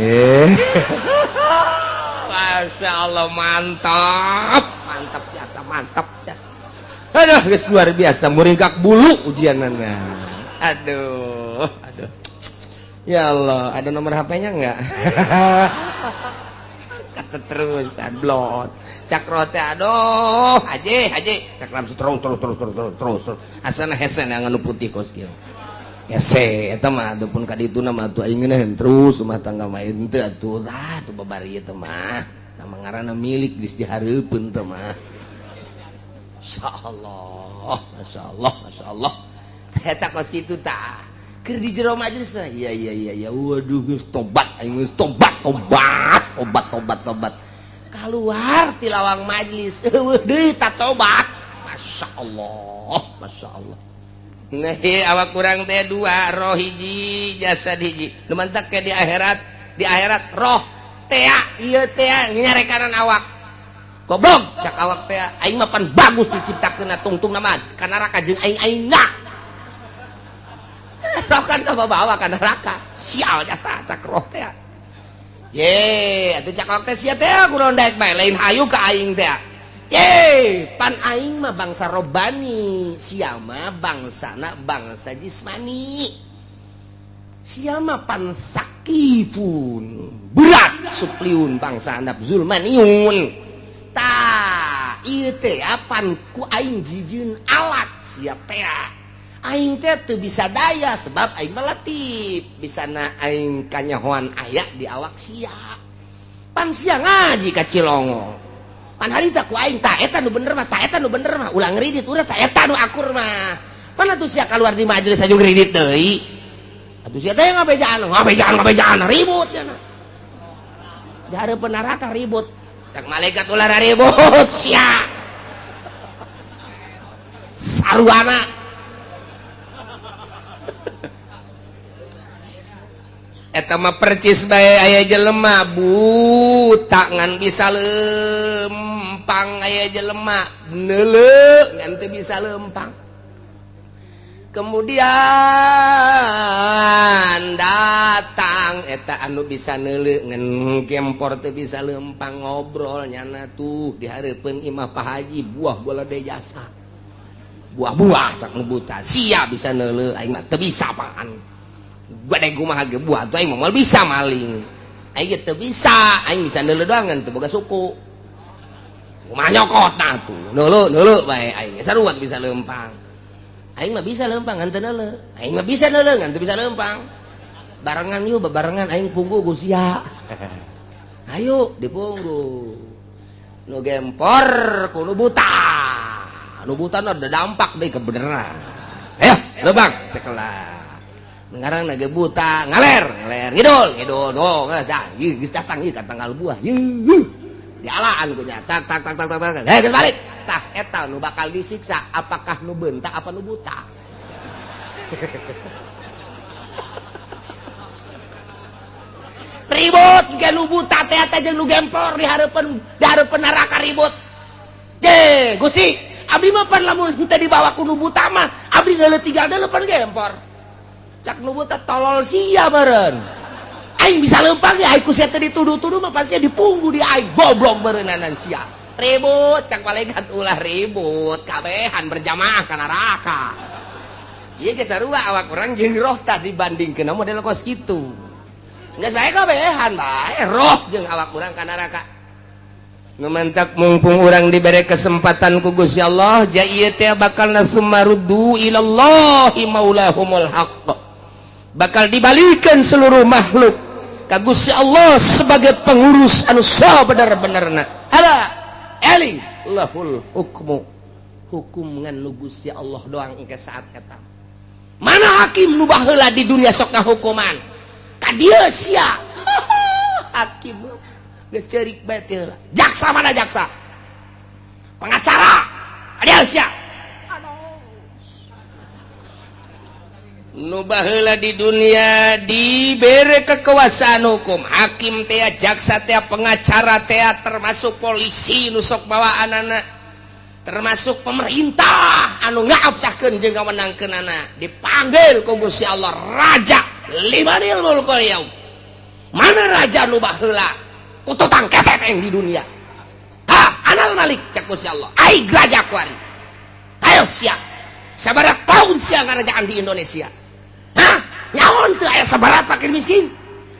Masya Allah, mantap mantap jasa, mantap jasa. Aduh, geus luar biasa, muringkak bulu ujianana. Aduh aduh, ya Allah, ada nomor HP-nya nggak? Kata terus blon cak roh teh, aduh, haji haji, cak langsung terus terus terus terus terus terus terus, asana hese yang anu putih kos kieu, hese eta mah. Pun ka ditu mah atuh aing ngeunaheun terus rumah tangga mah henteu atuh. Tah tuh babari eta mah, tah ngaranna milik geus dihareupeun teh mah. Masyaallah, masyaallah, masyaallah. Eta kos kitu tah keur di jero majelis. Iya iya iya iya, waduh, geus tobat aing, geus tobat, tobat, tobat, tobat, tobat. Keluar ti lawang majelis, eueuh deui tak tobat. Masya Allah, Masya Allah. Nah, awak kurang teh dua, roh hiji, jasad hiji. Nu mantak ke di akhirat, di akhirat roh tea ieu tea nyarekanan awak. Goblok, cak awak tea, aing mah pan bagus diciptakeun, tungtung nama ka neraka jeung aing aingna. Roh kan bawa ka neraka. Sial jasa, cak roh tea. Ye, atuh cak awak teh, sia teh kunaon daek bae lain hayu ka aing teh. Ye, pan aing mah bangsa robani, sia mah bangsana bangsa jismani. Sia mah pan sakifun, berat supliun, bangsa handap zulmaniun. Tah, ieu teh pan ku aing jijieun alat sia teh. Aing teh teu bisa daya sebab aing mah latif, bisa na aing kanyahoan aya di awak sia. Pan sia ngaji ka Cilongo. Pan harita ku aing ta eta nu bener mah, ta eta nu bener mah, ulah ngridit urang, ta eta nu akur mah. Pan atuh sia keluar di majelis aja ngridit deui. Atuh sia teh ngabejaan, ngabejaan, ngabejaan, ribut nya. Di hareupeun neraka ribut. Cak malaikat, ulah ribut sia. Saruana. Eta mah percis bae aya jelema buta ngan bisa lempang, aya jelema neuleu ngan teu bisa lempang. Kemudian datang eta anu bisa neuleu ngan gempor teu bisa lempang, ngobrol nyana tuh di hareupeun imah Pak Haji, buah bola de jasa, buah-buah. Cak nu buta, sia bisa neuleu, aing mah teu bisa. Apaan gede kumaha ge buah tuh, aing mah moal bisa maling, aing ge teu bisa. Aing bisa neuleu doang ngan teu boga suku, kumaha nyokot? Nah tuh neuleu neuleu bae, aing ge sarua bisa lempang. Aing mah bisa lempang ngan teu neuleu, aing mah bisa neuleu ngan teu bisa lempang. Barengan yuk, bebarengan, aing punggu ku sia, ayo dipunggu. Nu gempor ku nu buta, nu buta ada dampak deh kebenaran. Ayo lebang cekelah ngarang nage buta, ngaler ngaler, ngidul ngidul dong, dah geus datang ieu ka tanggal buah, yeuh dialaan ku nya, tak tak tak tak tak tak, hei, geus balik. Tah eta nu bakal disiksa apakah nu bentak apa nu buta? Ribut ke nu buta teh teh jeung nu gempor di hareupeun neraka ribut. Je Gusti, abdi mah pan lamun teu dibawa ku nu buta mah abdi geuleuh tiga deuleu pan gempor. Cak nu buta, tolol sia meureun, aing bisa lempang ya, aing ku sia teh dituduh-tuduh mah pasti dipunggu di aing, goblok meureunnanan sia. Ribut. Cak malaikat, ulah ribut, kabehan berjamaah ka neraka. Ieu ge sarua awak urang jeung roh tah dibandingkeun model kos kitu. Geus bae kabehan bae roh jeung awak urang ka neraka. Nu mantak mumpung urang dibere kesempatan ku Gusti Allah, ja ieu teh bakal nasummaruddu ilallahi maulahumul haqq. Bakal dibalikan seluruh makhluk ka Gusti Allah sebagai pengurus anu sabener-benerna. Ala eling lahul hukmu. Hukum ngan nu Gusti Allah doang engke saat eta. Mana hakim nu baheula di dunia sok ngahukuman? Ka dieu sia. Hakim geus ceurik bae teh heula. Jaksa mana jaksa? Pengacara. Ka dieu sia. Aduh. Nu baheula di dunia dibere kekuasaan hukum, hakim teh, jaksa teh, pengacara teh, termasuk polisi nu sok bawaanana, termasuk pemerintah anu ngaabsahkeun jeung ngamenangkeunana, dipanggil ku Gusti Allah, raja limanil mulkul yaum. Mana raja nu baheula kututang ketek yang di dunia? Ha, anal malik cak Gusti Allah. Aing raja kuari. Ayo sia. Sabaraha tahun sia ngarajaan di Indonesia? Hah? Nyaon teu aya sabaraha fakir miskin?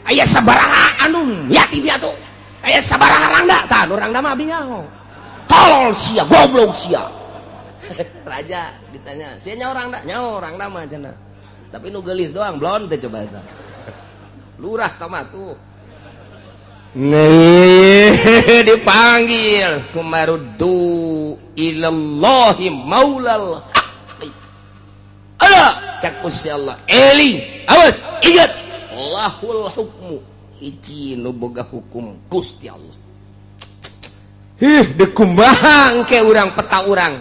Aya sabaraha anu yatim piatu? Aya sabaraha rangda? Tah, nu rangda mah abi nyaho. Tolol sia, goblok sia. Raja ditanya, sia nyaho rangda? Nyaho rangda mah cenah. Tapi nu geulis doang, blon teh coba eta. Lurah tama tuh. Nih dipanggil sumaruddu ilallahi maulal haqqi. Ala cak Gusti Allah. Eling, awas, ingat lahul hukmu. Hiji nu boga hukum Gusti Allah. Ih, dikumaha engke urang peta urang.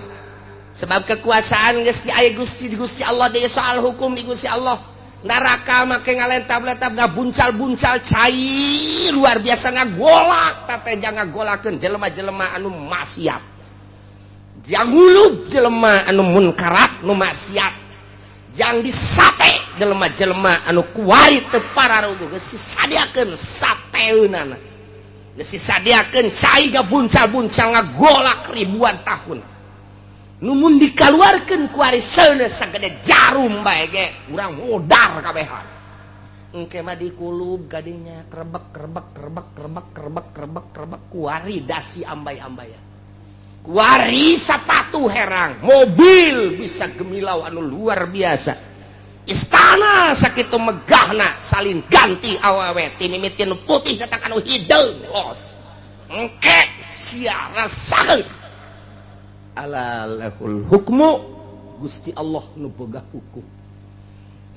Sebab kekuasaan geus di aya Gusti Gusti Allah deui, soal hukum di Gusti Allah. Neraka make ngalentab-lentab, ngabuncal-buncal cai luar biasa, ngagolak teh ngagolakeun jelema-jelema anu maksiat. Jang ngulub jelema anu munkarat nu maksiat. Jang disate jelema-jelema anu kuari teu pararuguh, geus disadiakeun sateunana. Geus disadiakeun cai ngabuncal-buncal ngagolak ribuan tahun. Numun dikaluarkeun kuari seuneu sagede jarum bae ge urang modar kabehan. Engke mah dikulub kadinya krebek krebek krebek krebek krebek krebek krebek kuari dasi ambay-ambayan. Kuari sapatu herang, mobil bisa gemilau anu luar biasa. Istana sakitu megahna salin ganti awewe ti mimiti nu putih datang anu hideung los. Engke sia rasakeun. Ala lahul hukmu, Gusti Allah nu boga hukum.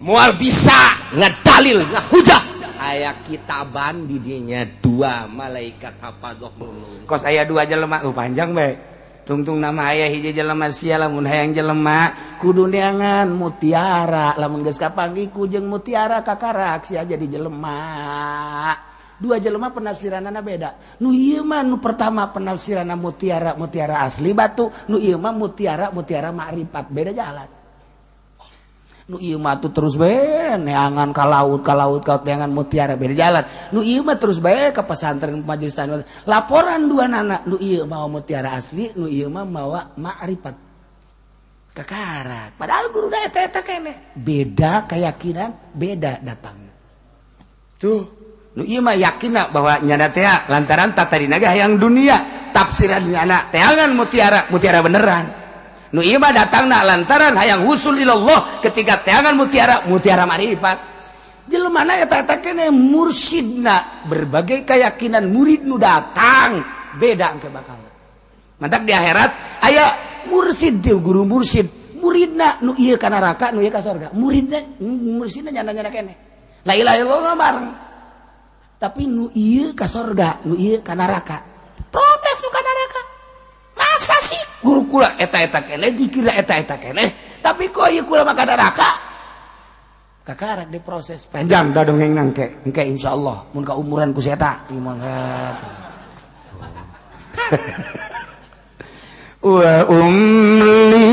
Moal bisa ngedalil ngahujah, aya kitaban di dinya dua malaikat hafadzah nulis. Kos aya dua jelema lu panjang bae. Tungtung nama aya hiji jelema sia lamun hayang jelema kudu neangan mutiara, lamun geus kapanggih ku jeung mutiara kakarak sia jadi jelema. Dua jelema penafsiranana beda. Nu ieu mah nu pertama penafsiranna mutiara mutiara asli batu, nu ieu mah mutiara mutiara makrifat, beda jalan. Nu ieu mah tuh terus bae neangan ka laut ka laut ka neangan mutiara, beda jalan. Nu ieu mah terus bae ka pesantren majelis tanah. Laporan dua nana, nu ieu mawa mutiara asli, nu ieu mah mawa makrifat. Kakarak. Padahal guru da eta eta keneh. Beda keyakinan, beda datang. Tuh nu ieu mah yakinna bahwa nyana teh lantaran tadi naga hayang dunia, tafsiran nyana teangan mutiara mutiara beneran. Nu ieu mah datangna lantaran hayang husul ilallah, ketika teangan mutiara mutiara marifat. Jelema na eta eta keneh mursidna, berbagai keyakinan murid nu datang beda engke bakal. Mantak di akhirat aya mursid teh guru mursid, muridna nu ieu ka neraka, nu ieu ka surga. Muridna mursidna nyana-nyana keneh. La ilaha illallah bareng. Tapi nu ieu ka sorga, nu ieu ka neraka. Protes nu ka neraka. Masa sih guru kula eta-eta keneh, dikira eta-eta keneh, tapi kok ieu kula mah ka neraka? Kakarak diproses. Panjang dah dongeng nangke. Engke insyaallah mun ka umuran ku si eta ieu mah. Wa umli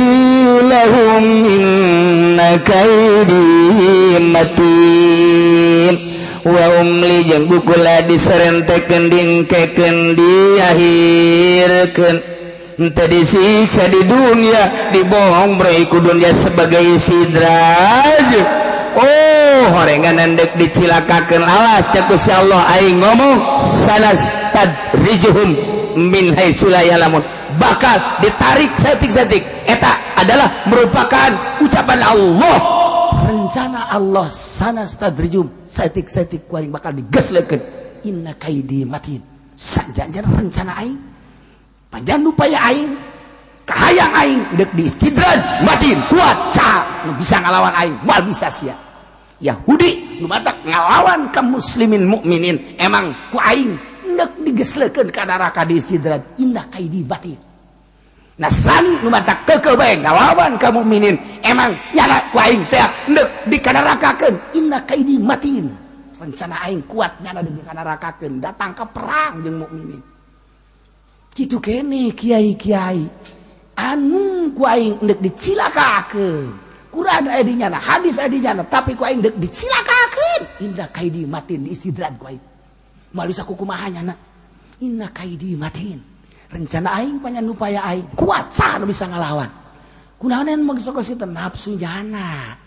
lahum inna kaidi matin. Wa umli jeung bukula diserentekeun dingkekeun diakhirkeun henteu disiksa di dunia, dibohong ku dunia sebagai sidraj. Oh horengan dek dicilakakeun awas cek Gusti Allah aing ngomong sanas tadrijuhum min haitsu la ya'lamun, bakal ditarik saeutik-saeutik. Eta adalah merupakan ucapan Allah, rencana Allah. Sanastadrijum saeutik-saeutik ku aing bakal digeslekeun. Inna kaidi matin, sajanjan rencana aing, panjang upaya aing, kahayang aing dek diistidraj matin kuat. Saha nu bisa ngalawan aing? Moal bisa sia Yahudi nu matak ngalawan ka muslimin mukminin. Emang ku aing dek digeslekeun ka neraka, diistidraj. Inna kaidi matin. Nasrani nu matak keukeuh bae ngalawan ka mukminin, emang nyana ku aing teh endek dikanarakakeun. Inna kaidi matin, rencana aing kuat, nyana dikanarakakeun datang ke perang jeung mukminin. Kitu kene kiai-kiai anu ku aing endek dicilakakeun. Quran aya di nyana, hadis aya di nyana, tapi ku aing endek dicilakakeun. Inna kaidi matin, diistidraj ku aing moal bisa kukumaha nyana. Inna kaidi matin, rencana aing, panyan upaya aing kuat, saha nu bisa ngalawan? Kunaon maksud kita? Nafsu nyana.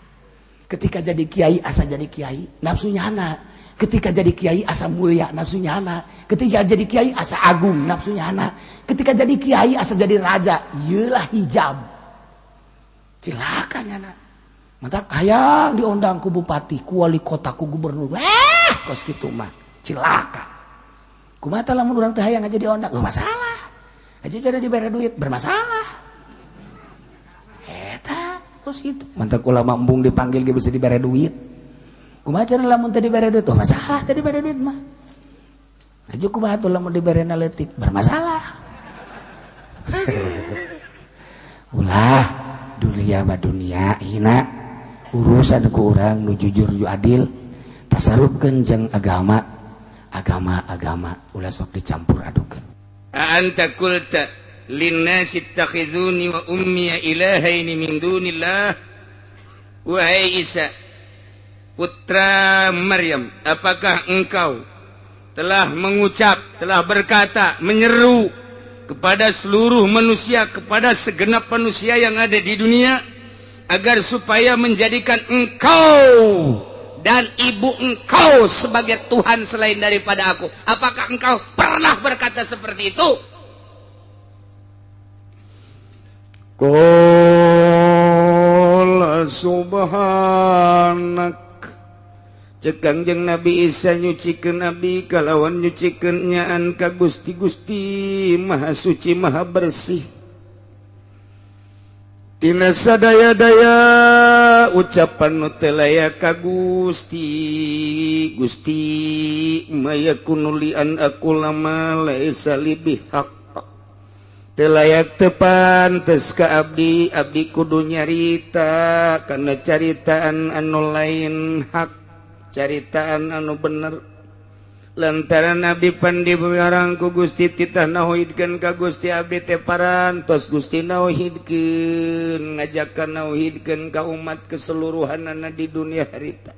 Ketika jadi kiai asa jadi kiai, nafsu nyana. Ketika jadi kiai asa mulia, nafsu nyana. Ketika jadi kiai asa agung, nafsu nyana. Ketika jadi kiai asa jadi raja. Iyalah hijab, cilaka nyana. Mata hayang diundang ku bupati, ku wali kota, ku gubernur. Eh, kos kitu mah cilaka. Kumaha lamun urang teh hayang aja diundang? Oh, masalah aja cara dibayar duit bermasalah. Eta kos kitu. Mantap ulama embung dipanggil ge bisa dibayar duit. Kumaha cara lamun teu dibere duit? Oh, masalah teu dibere duit mah. Aju kumaha tuh lamun dibere leutik? Bermasalah. Ulah, dunia mah dunia hina. Urusan ku urang nu jujur nu adil, tasarufkeun jeung agama, agama agama ulah sok dicampur adukeun. Anta qulta linnasi ittakhizuni wa ummi ilahaini min dunillah. Wahai Isa putra Maryam, apakah engkau telah mengucap, telah berkata, menyeru kepada seluruh manusia, kepada segenap manusia yang ada di dunia, agar supaya menjadikan engkau dan ibu engkau sebagai Tuhan selain daripada aku? Apakah engkau pernah berkata seperti itu? Qala subhanak, cek Kangjeng Nabi Isa nyucikeun Nabi kalawan nyucikeun nyaan ka Gusti. Gusti Maha Suci, Maha Bersih tina sadaya-daya ucapan nu teu layak ka Gusti. Gusti, mayakunu li an aqula ma laisa li bihaq, teu layak, teu pantes ka abdi. Abdi kudu nyarita kana caritaan anu lain hak, caritaan anu bener, lantaran abdi pan dipiwarang ku Gusti titah nauhidkeun ka Gusti. Abdi teh parantos Gusti nauhidkeun, ngajakan nauhidkeun ka umat keseluruhanana di dunia harita.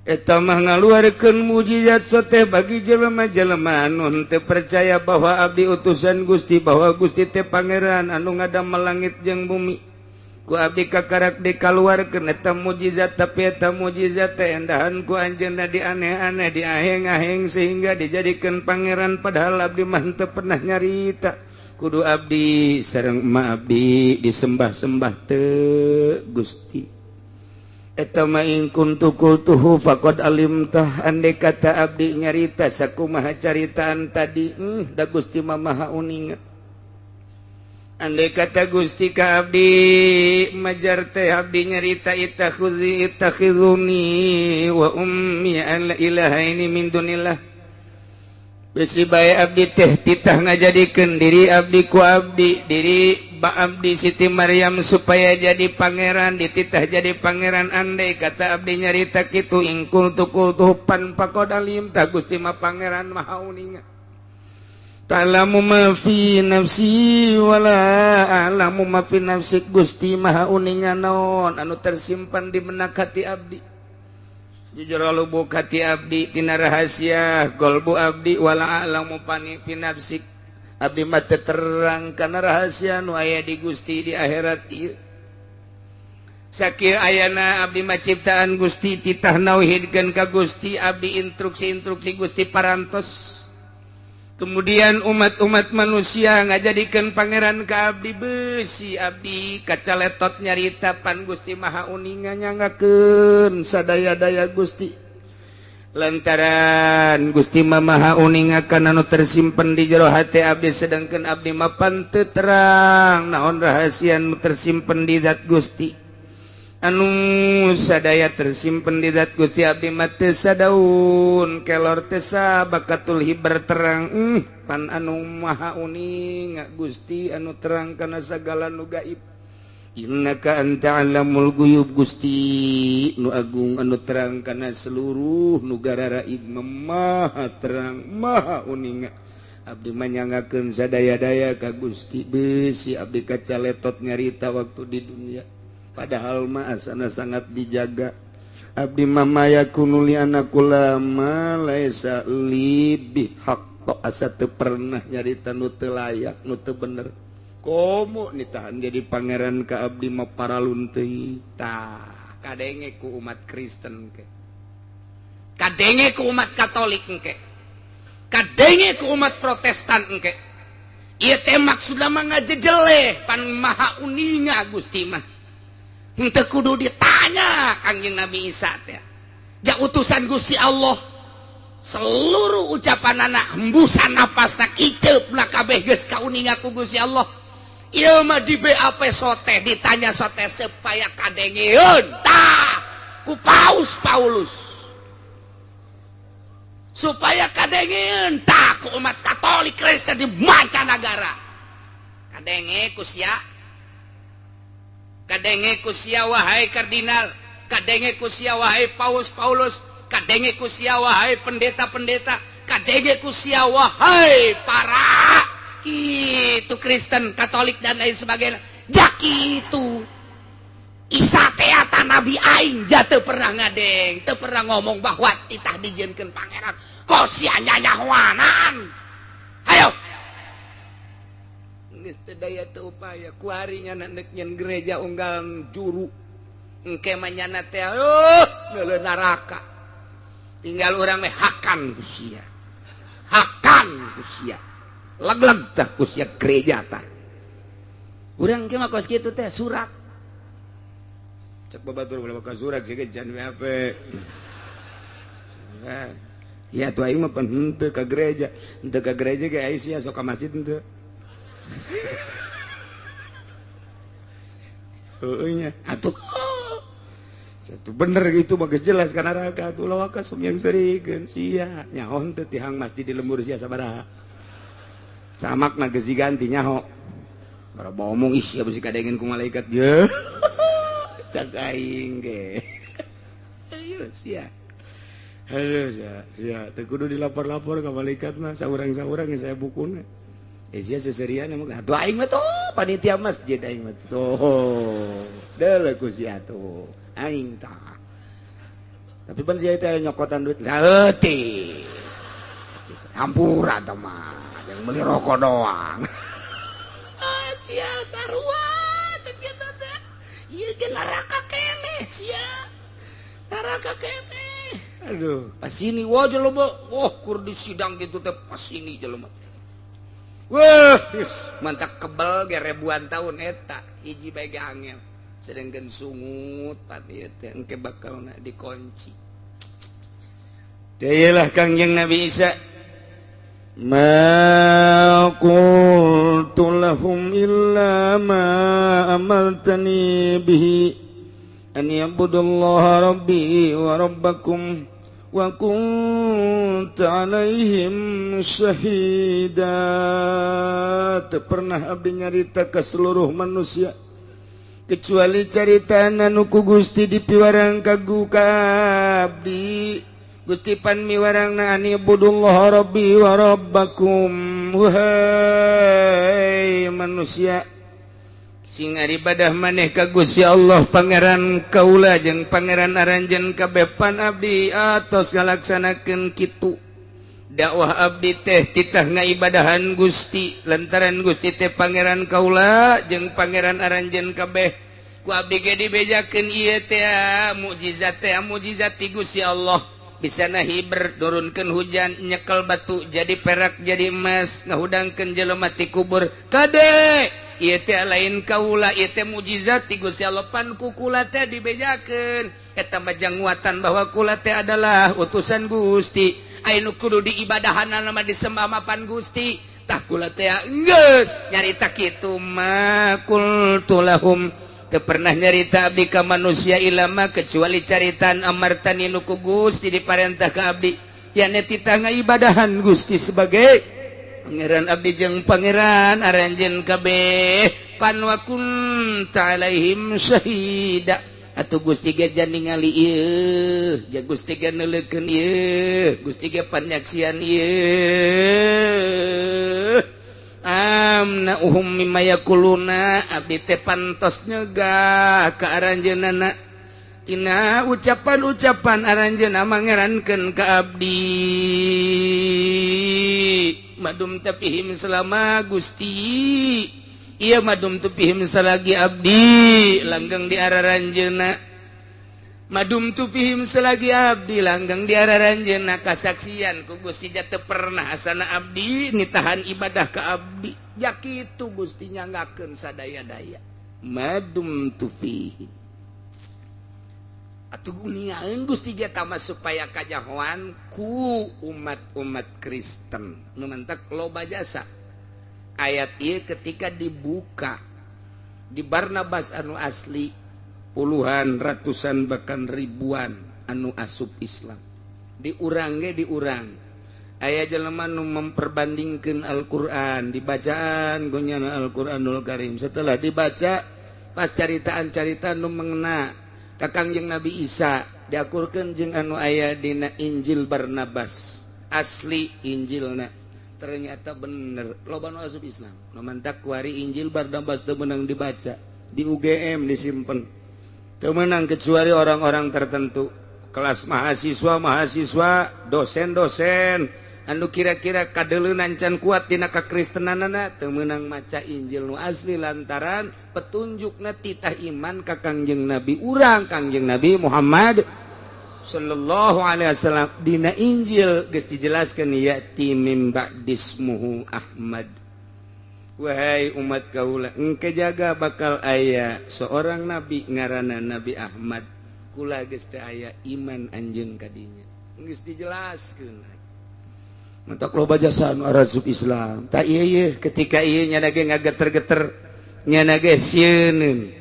Eta mah ngaluarkeun mujizat soteh bagi jelema-jelema anu henteu percaya bahwa abdi utusan Gusti, bahwa Gusti teh pangeran anu ngadamel langit jeung bumi. Ku abdi kakarak dikaluarkeun eta mujizat, tapi eta mujizat teh endahan ku anjeunna di aneh-aneh, diaheng-aheng sehingga dijadikeun pangeran, padahal abdi mah henteu pernah nyarita kudu abdi sareng emak abdi disembah-sembah teu Gusti. Eta mah in kuntu qultuhu faqad alimtah, andai kata abdi nyarita sakumaha caritaan tadi, da Gusti mah maha uninga. Andai kata Gusti ka abdi majar teh abdi nyarita ittakhudhi ittakhiduni wa ummi an ilahaini min dunillah, besi bae abdi teh titah ngajadikeun diri abdi ku abdi diri ba abdi Siti Maryam supaya jadi pangeran, dititah jadi pangeran. Andai kata abdi nyarita kitu, in kuntu qultuhu pan faqad alim tah, Gusti mah pangeran maha uninga. Ta'lamu ma fi nafsi wala a'lamu ma fi nafsik, Gusti maha uninga naon anu tersimpan di benak hati abdi, jujur lubuk hati abdi, tina rahasia golbu abdi. Wala a'lamu pani fi nafsik, abdi mah teu terang kana rahasia nu aya di Gusti di akhirat ieu. Sakieu ayana abdi mah ciptaan Gusti, titah nauhidkeun ka Gusti, abdi instruksi-instruksi Gusti parantos. Kemudian umat-umat manusia ngajadikeun pangeran ka abdi, besi abdi kacaletot nyarita, pan Gusti Maha Uninga, nyangakeun sadaya-daya Gusti, lantaran Gusti mah Maha Uninga kana anu tersimpen di jero hati abdi, sedangkan abdi mah pan teu terang naon rahasia nu tersimpen di zat Gusti. Anu sadaya tersimpen di zat Gusti, abdi mah teu sadaun kelor, teu bakatul hiber terang. Pan anu Maha Uninga Gusti anu terang kana sagala nu gaib. Innaka anta alamul guyub. Gusti nu agung anu terang kana seluruh nu gararaib, maha terang, maha uninga. Abdi manyangakeun sadaya-daya ka Gusti, besi abdi kacaletot nyarita waktu di dunia, padahal mah asana sangat dijaga. Abdi mah ma yakunu li an aqula ma laisa li bihaq, asa teu pernah nyarita nu teu layak, nu teu bener. Komo nitahan jadi pangeran ka abdi mah paralun teuing. Tah, kadenge ku umat Kristen ke, kadenge ku umat Katolik engke, kadenge ku umat Protestan engke. Ieu teh maksudna mah ngajejeleh, pan Maha Uninga Gusti mah. Henteu kudu ditanya Kangjeng Nabi Isa teh. Ja utusan Gusti Allah, seluruh ucapan anak, hembusan napasna, kiceupna, kabeh geus kauninga ku Gusti Allah. Ieu mah di BAP sote, ditanya sote supaya kadengeun tah ku Paus Paulus, supaya kadengeun tah ku umat Katolik Kristen di mancanagara, kadenge ku sia, kadenge ku sia wahai kardinal, kadenge ku sia wahai Paus Paulus, kadenge ku sia wahai pendeta-pendeta, kadenge ku sia wahai para itu Kristen, Katolik, dan lain sebagainya. Jak itu Isa teata nabi aing, ja teu pernah ngadeng, teu pernah ngomong bahwa titah dijieunkeun pangeran. Kok sia nyanyahoanan? Hayo. Geus teu daya teu upaya, kuari nyana neuk nyen gereja unggal juru. Engke mah nyana teh neuleun neraka. Tinggal urang meh hakan ku sia. Hakan ku sia. Leg-leg tah ku sia gereja tah. Urang ge mah kos kitu teh surat. Cek babatur ulah ka surat sih can WAP. Ya tuh aing mah pan henteu ka gereja. Henteu ka gereja ge aing sia sok ka masjid henteu. Heueuh nya atuh. Satu bener gitu bagus jelas kana neraka atuh, ulah waka sok yang serikeun sia. Nyaho henteu tihang masjid di lembur sia sabaraha. Samakna geus diganti nyaho. Bara bomong ih sia bisi kadengen ku malaikat ye. Cak aing ge. Ayo sia. Aduh sia, sia teu kudu dilapor-lapor ka malaikat mah, saurang-saurang saya bukuna. Eh sia seserian emang atuh aing mah tuh panitia masjid aing mah tuh. Deuleu ku sia tuh. Aing tah. Tapi pan sia teh nyokotan duit leutik. Hampura tah mah, yang beli rokok doang. Ah sia sarua cek kitu teh. Ieu ge neraka keneh sia. Neraka keneh. Aduh, pas ini wah jelema, wah kur di sidang gitu teh pas ini jelema. Wah, mantap kebel ge ribuan tahun eta hiji bae ge angel. Sedangkan sungut pan ieu teh engke bakalna dikunci. Teh lah Kangjeng Nabi Isa. Ma qultu lahum illa ma amartani bihi an ya'budullaha rabbi wa rabbakum wa kuntu alaihim syahida. Teu pernah abdi nyarita ke seluruh manusia kecuali carita anu ku Gusti dipiwarang ka abdi. Gusti pan miwarangna an ibudullaha rabbi wa rabbakum. Wahai manusia, sing ibadah maneh ka Gusti Allah pangeran kaula jeung pangeran aranjeun kabeh. Pan abdi atos ngalaksanakeun kitu dakwah abdi teh, titah ngaibadahan Gusti lantaran Gusti teh pangeran kaula jeung pangeran aranjeun kabeh. Ku abdi ge dibejakeun ieu teh mukjizat teh mukjizat ti Gusti Allah. Bisa nahiber nurunkeun hujan, nyekel batu jadi perak jadi emas, ngahudangkeun jelema ti kubur. Kade ieu teh lain kaula, ieu teh mukjizat ti Gusti Allah. Pan ku kula teh dibejakeun eta mah janguatan bahwa kula teh adalah utusan Gusti. Aya nu kudu diibadahanna mah disembah mapan Gusti. Tah kula teh geus nyarita kitu mah qultu lahum teu pernah nyarita abdi ka manusia ilama kecuali caritaan amartani nu ku Gusti diparentah ka abdi, yakni titah ngaibadahan Gusti sebagai pangeran abdi jeung pangeran aranjeun kabeh. Pan wa kunta alaihim syahida, atuh Gusti ge ningali ieu, ja Gusti ge neuleukeun ieu, Gusti ge panyaksian ieu. Amna'uhum mimma yaquluna, abdi teh pantos nyegah ka aranjeunana tina ucapan-ucapan aranjeunna mangerankeun ka abdi. Madum tapihim selama Gusti ieu, madum tupihim selagi abdi langgeng di araranjeunna, madum tufihim selagi abdi langgeng di araranjeunna, kasaksian ku Gusti teu pernah asana abdi nitahan ibadah ka abdi. Ya kitu Gusti nyanggakeun sadaya-daya madum tufihim. Atuh ningaeun Gusti ge tama supaya kajahoan ku umat-umat Kristen nu mantak loba jasa. Ayat ieu ketika dibuka di Barnabas anu asli, puluhan, ratusan, bahkan ribuan anu asup Islam. Diurang ge diurang aya jelema nu memperbandingkeun Al-Qur'an, dibacaan gonyana Al-Qur'anul Karim. Setelah dibaca pas caritaan-caritaan nu mengena ka Kangjeng Nabi Isa diakurkeun jeung anu aya dina Injil Barnabas asli Injilna, ternyata bener, loba nu asup Islam. Nu mantak kuari Injil Barnabas teu meunang dibaca di UGM, disimpen, teu meunang kecuali orang-orang tertentu, kelas mahasiswa-mahasiswa, dosen-dosen anu kira-kira kadeleunan can kuat dina kakristenanana teu meunang maca Injil nu asli, lantaran petunjukna titah iman ka Kangjeng Nabi urang, Kangjeng Nabi Muhammad sallallahu alaihi wasallam. Dina Injil geus dijelaskeun ya'ti mim ba'dismuhu Ahmad. Wahai umat kaula, engke jaga bakal aya seorang nabi ngaranna Nabi Ahmad. Kula geus teu aya iman anjeun kadinya. Geus dijelaskeun. Mentok loba jasa anu arasup Islam. Tak ieu ieu ketika ieu nyana ge ngageter-geter, nyana ge sieun.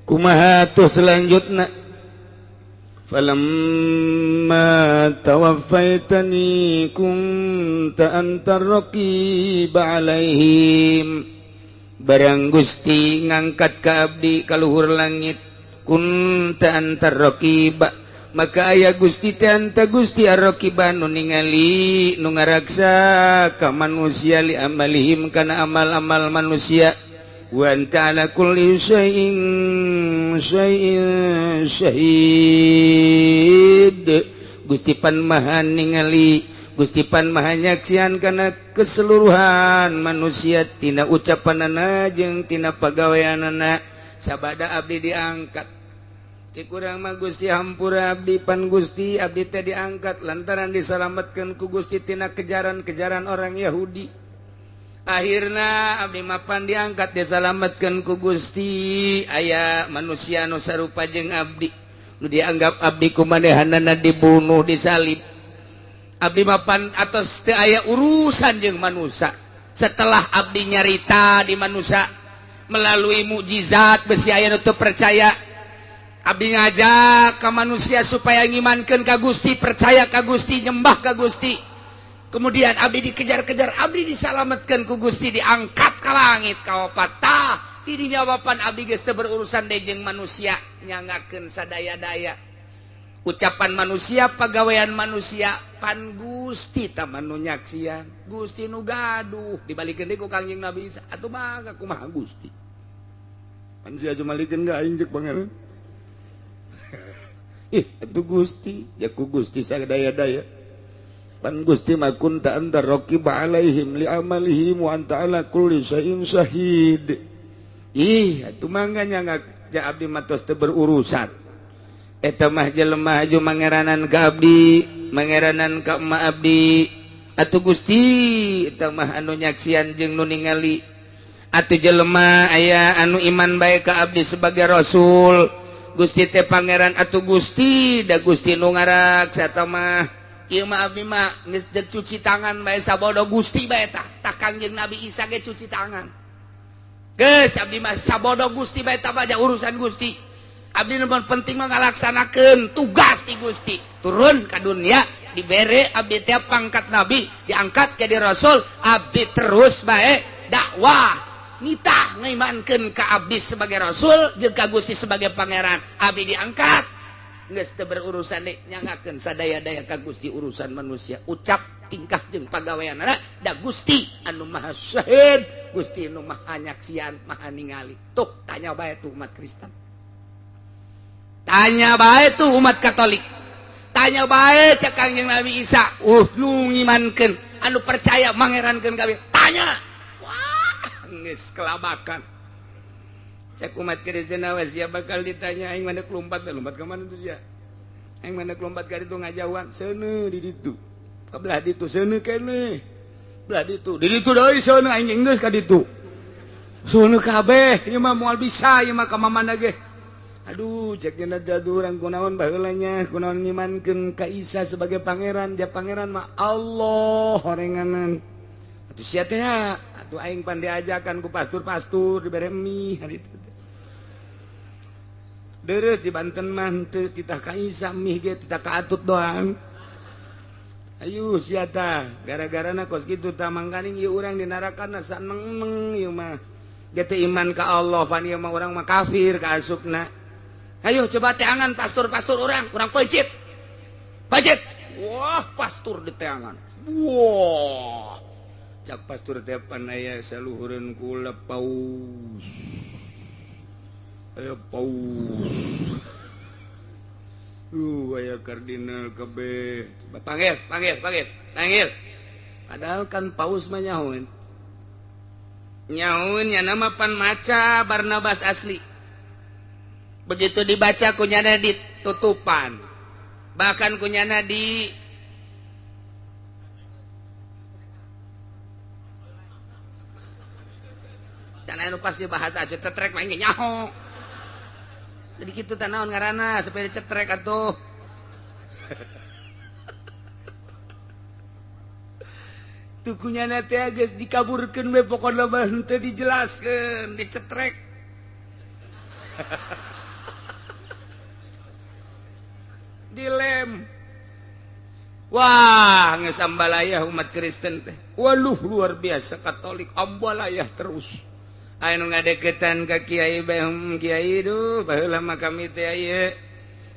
Kumaha tuh selanjutna? Falamma tawaffaitani kunta antar raqib alaihim. Barang Gusti ngangkat ka abdi ka luhur langit, kunta antar raqib, maka aya Gusti teh anta Gusti ar-raqiba nu ningali, nu ngaraksa ka manusia, li amalihim kana amal-amal manusia, wa anta ala kulli syai'in syai'in syahid. Gusti pan maha ningali, Gusti pan maha nyaksian kana keseluruhan manusia tina ucapanana jeung tina pagaweanana. Sabada abdi diangkat, cek urang mah, Gusti hampura abdi, pan Gusti abdi teh diangkat lantaran disalametkeun ku Gusti tina kejaran-kejaran orang Yahudi. Akhirna abdi mapan diangkat, disalametkeun ku Gusti. Aya manusia nu sarupa jeung abdi nu dianggap abdi kumanehanana dibunuh, disalib. Abdi mapan atos teu aya urusan jeung manusia setelah abdi nyarita di manusia melalui mukjizat. Besi aya nu teu percaya. Abdi ngajak ke manusia supaya ngimankeun ka Gusti, percaya ka Gusti, nyembah ka Gusti. Kemudian abdi dikejar-kejar, abdi disalametkeun ku Gusti, diangkat ke langit kaopat. Tah tidinya wapan abdi geus teu berurusan deui jeung manusia, nyangakeun sadaya-daya ucapan manusia, pagawean manusia. Pan Gusti tah nu nyaksian, Gusti nu gaduh. Dibalikeun deui ku Kangjeng Nabi Isa, atuh mangga kumaha Gusti, pan sia jumalikeun ka aing, cek Pangeran. Ih atuh Gusti, ya ku Gusti sadaya-daya. Pan Gusti mah kunta anta raqib alaihim li amalihim wa anta ala kulli syai'in syahid. Ih atuh mangga nyangga. Ja abdi mah tos teu berurusan. Eta mah jelema aju mangeranan ka abdi, mangeranan ka emak abdi. Atuh Gusti eta mah anu nyaksian jeung nu ningali. Atuh jelema aya anu iman bae ka abdi sebagai rasul. Gusti teh pangeran atuh Gusti da Gusti nu ngaraksa eta mah. Ieu mah abdi mah geus cuci tangan bae sabodo Gusti bae tah. Tah Kangjeng Nabi Isa ge cuci tangan. Geus abdi mah sabodo Gusti bae tah baja urusan Gusti. Abdi nu penting mah ngalaksanakeun tugas ti Gusti. Turun ka dunia dibere abdi teh pangkat nabi, diangkat jadi rasul, abdi terus bae dakwah. Nitah ngaimankeun ka abdi sebagai rasul jeung ka Gusti sebagai pangeran. Abdi diangkat geus teu berurusan deui nyangakeun sadaya-daya ka Gusti urusan manusia. Ucap tingkah jeung pagaweanana da Gusti anu maha syahid, Gusti anu maha nyaksian, maha ningali. Tuh tanya bae tuh umat Kristen. Tanya bae tuh umat Katolik. Tanya bae cek Kangjeng Nabi Isa, nu ngimankeun, anu percaya mangerankeun kabeh. Tanya. Wah, geus kelabakan. Cek umat Kristen awas sia bakal ditanya aing mana lompat, lompat ka mana tuh sia? Aing mana lompat ka ditu ngajauhan, seuneu di ditu. Ka belah ditu seuneu keneh. Belah ditu, di ditu deui seuneu aing geus ka ditu. Seuneu kabeh, ieu mah moal bisa ieu mah ka mamana ge. Aduh, cek nya jadu urang kunaon baheula nya, kunaon ngimankeun ka Isa sebagai pangeran, dia pangeran mah Allah horenganan. Atuh sia teh atuh aing pan diajakan ku pastur-pastur dibere mie hari itu. Deres di Banten mah teu titah ka Isa mie ge titah ka Atut doang. Ayo sia tah, gara-garana kos kitu tah mangkaning ieu urang di narakana saneng-neng ieu mah. Ge teu iman ka Allah pan ieu mah urang mah kafir ka asupna. Ayo coba teangan pastur-pastur orang, urang peuncit. Peuncit. Wah, pastur di teangan. Wah. Cak pastur teh pan aya saluhureun kula paus. Aya paus. Aya kardinal kabeh. Coba panggil, panggil, panggil, panggil. Padahal kan paus mah nyahoeun. Nyahoeun nya nama pan maca Barnabas asli. Begitu dibaca kunyana ditutupan. Bahkan kunyana di can anu pasti bahasa aja cetrek mah ge nyaho. Jadi kitu teh naon ngaranna supaya dicetrek atuh. Tuh kunyana teh geus dikaburkeun we pokona mah henteu dijelaskeun, dicetrek. Dilem. Wah, geus ambalayah umat Kristen teh. Waluh luar biasa Katolik ambalayah terus. Aya nu ngadeukeutan ka kiai bae, kiai duh baheula mah kami teh ieu.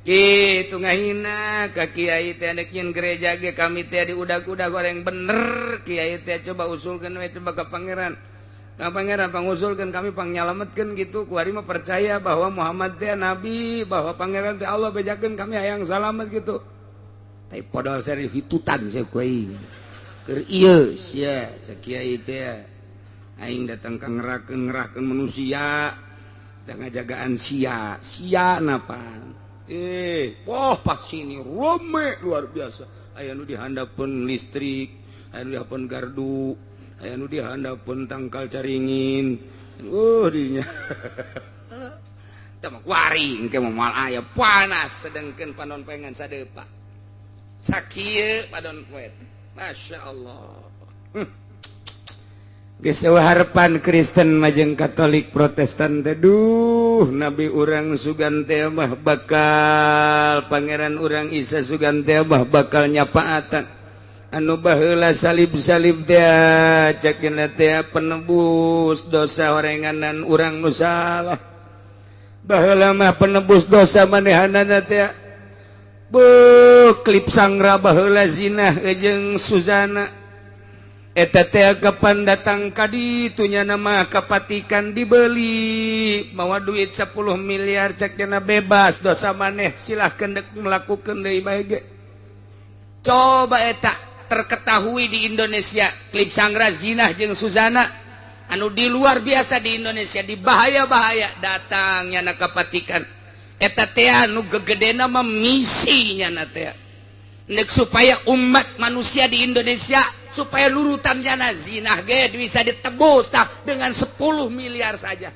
Kitu ngahina ka kiai teh dek nyeun gereja ge kami teh diudag-udag goreng bener kiai teh coba usulkeun we coba ka pangeran. Ka pangeran pangusulkeun kami pangnyalametkeun gitu. Kuari mah percaya bahwa Muhammad teh nabi, bahwa pangeran teh Allah bejakeun kami hayang salamet gitu. Tapi podol seri hitutan sia ku aing. Keur ieu sia cek kiai teh aing datang ka ngerakeun manusia teh ngajagaan sia, sia napan. Wah pas sini rame luar biasa. Aya nu dihandapeun listrik, aya nu dihandapeun gardu, aya nu dihandapeun tangkal caringin. Dinya. Teh mah kuari engke mah moal aya panas sedengkeun panon pengen sadepa. Sakieu panon poe. Masya Allah. Geus harapan Kristen majeng Katolik Protestan teh duh nabi urang sugan teh mah bakal pangeran urang Isa sugan teh mah bakal nyapaatan anu baheula salib-salib teh cek dina teh penebus dosa orenganan urang nu salah baheula mah penebus dosa manehanana teh beuh klip sangra baheula zinah jeung Suzana eta teh kapan datang ka ditu nya nama kapatikan dibeli mawa duit 10 miliar cek dina bebas dosa maneh silahkeun dek melakukeun deui bae ge. Coba eta terketahui di Indonesia klip sangra zinah jeung Suzana Anu di luar biasa di Indonesia di bahaya-bahaya datangnya na ka Vatikan. Eta teh anu gegedena mah misinya na teh. Nek supaya umat manusia di Indonesia supaya lurutannya na zina ge bisa ditebus tah dengan 10 miliar saja.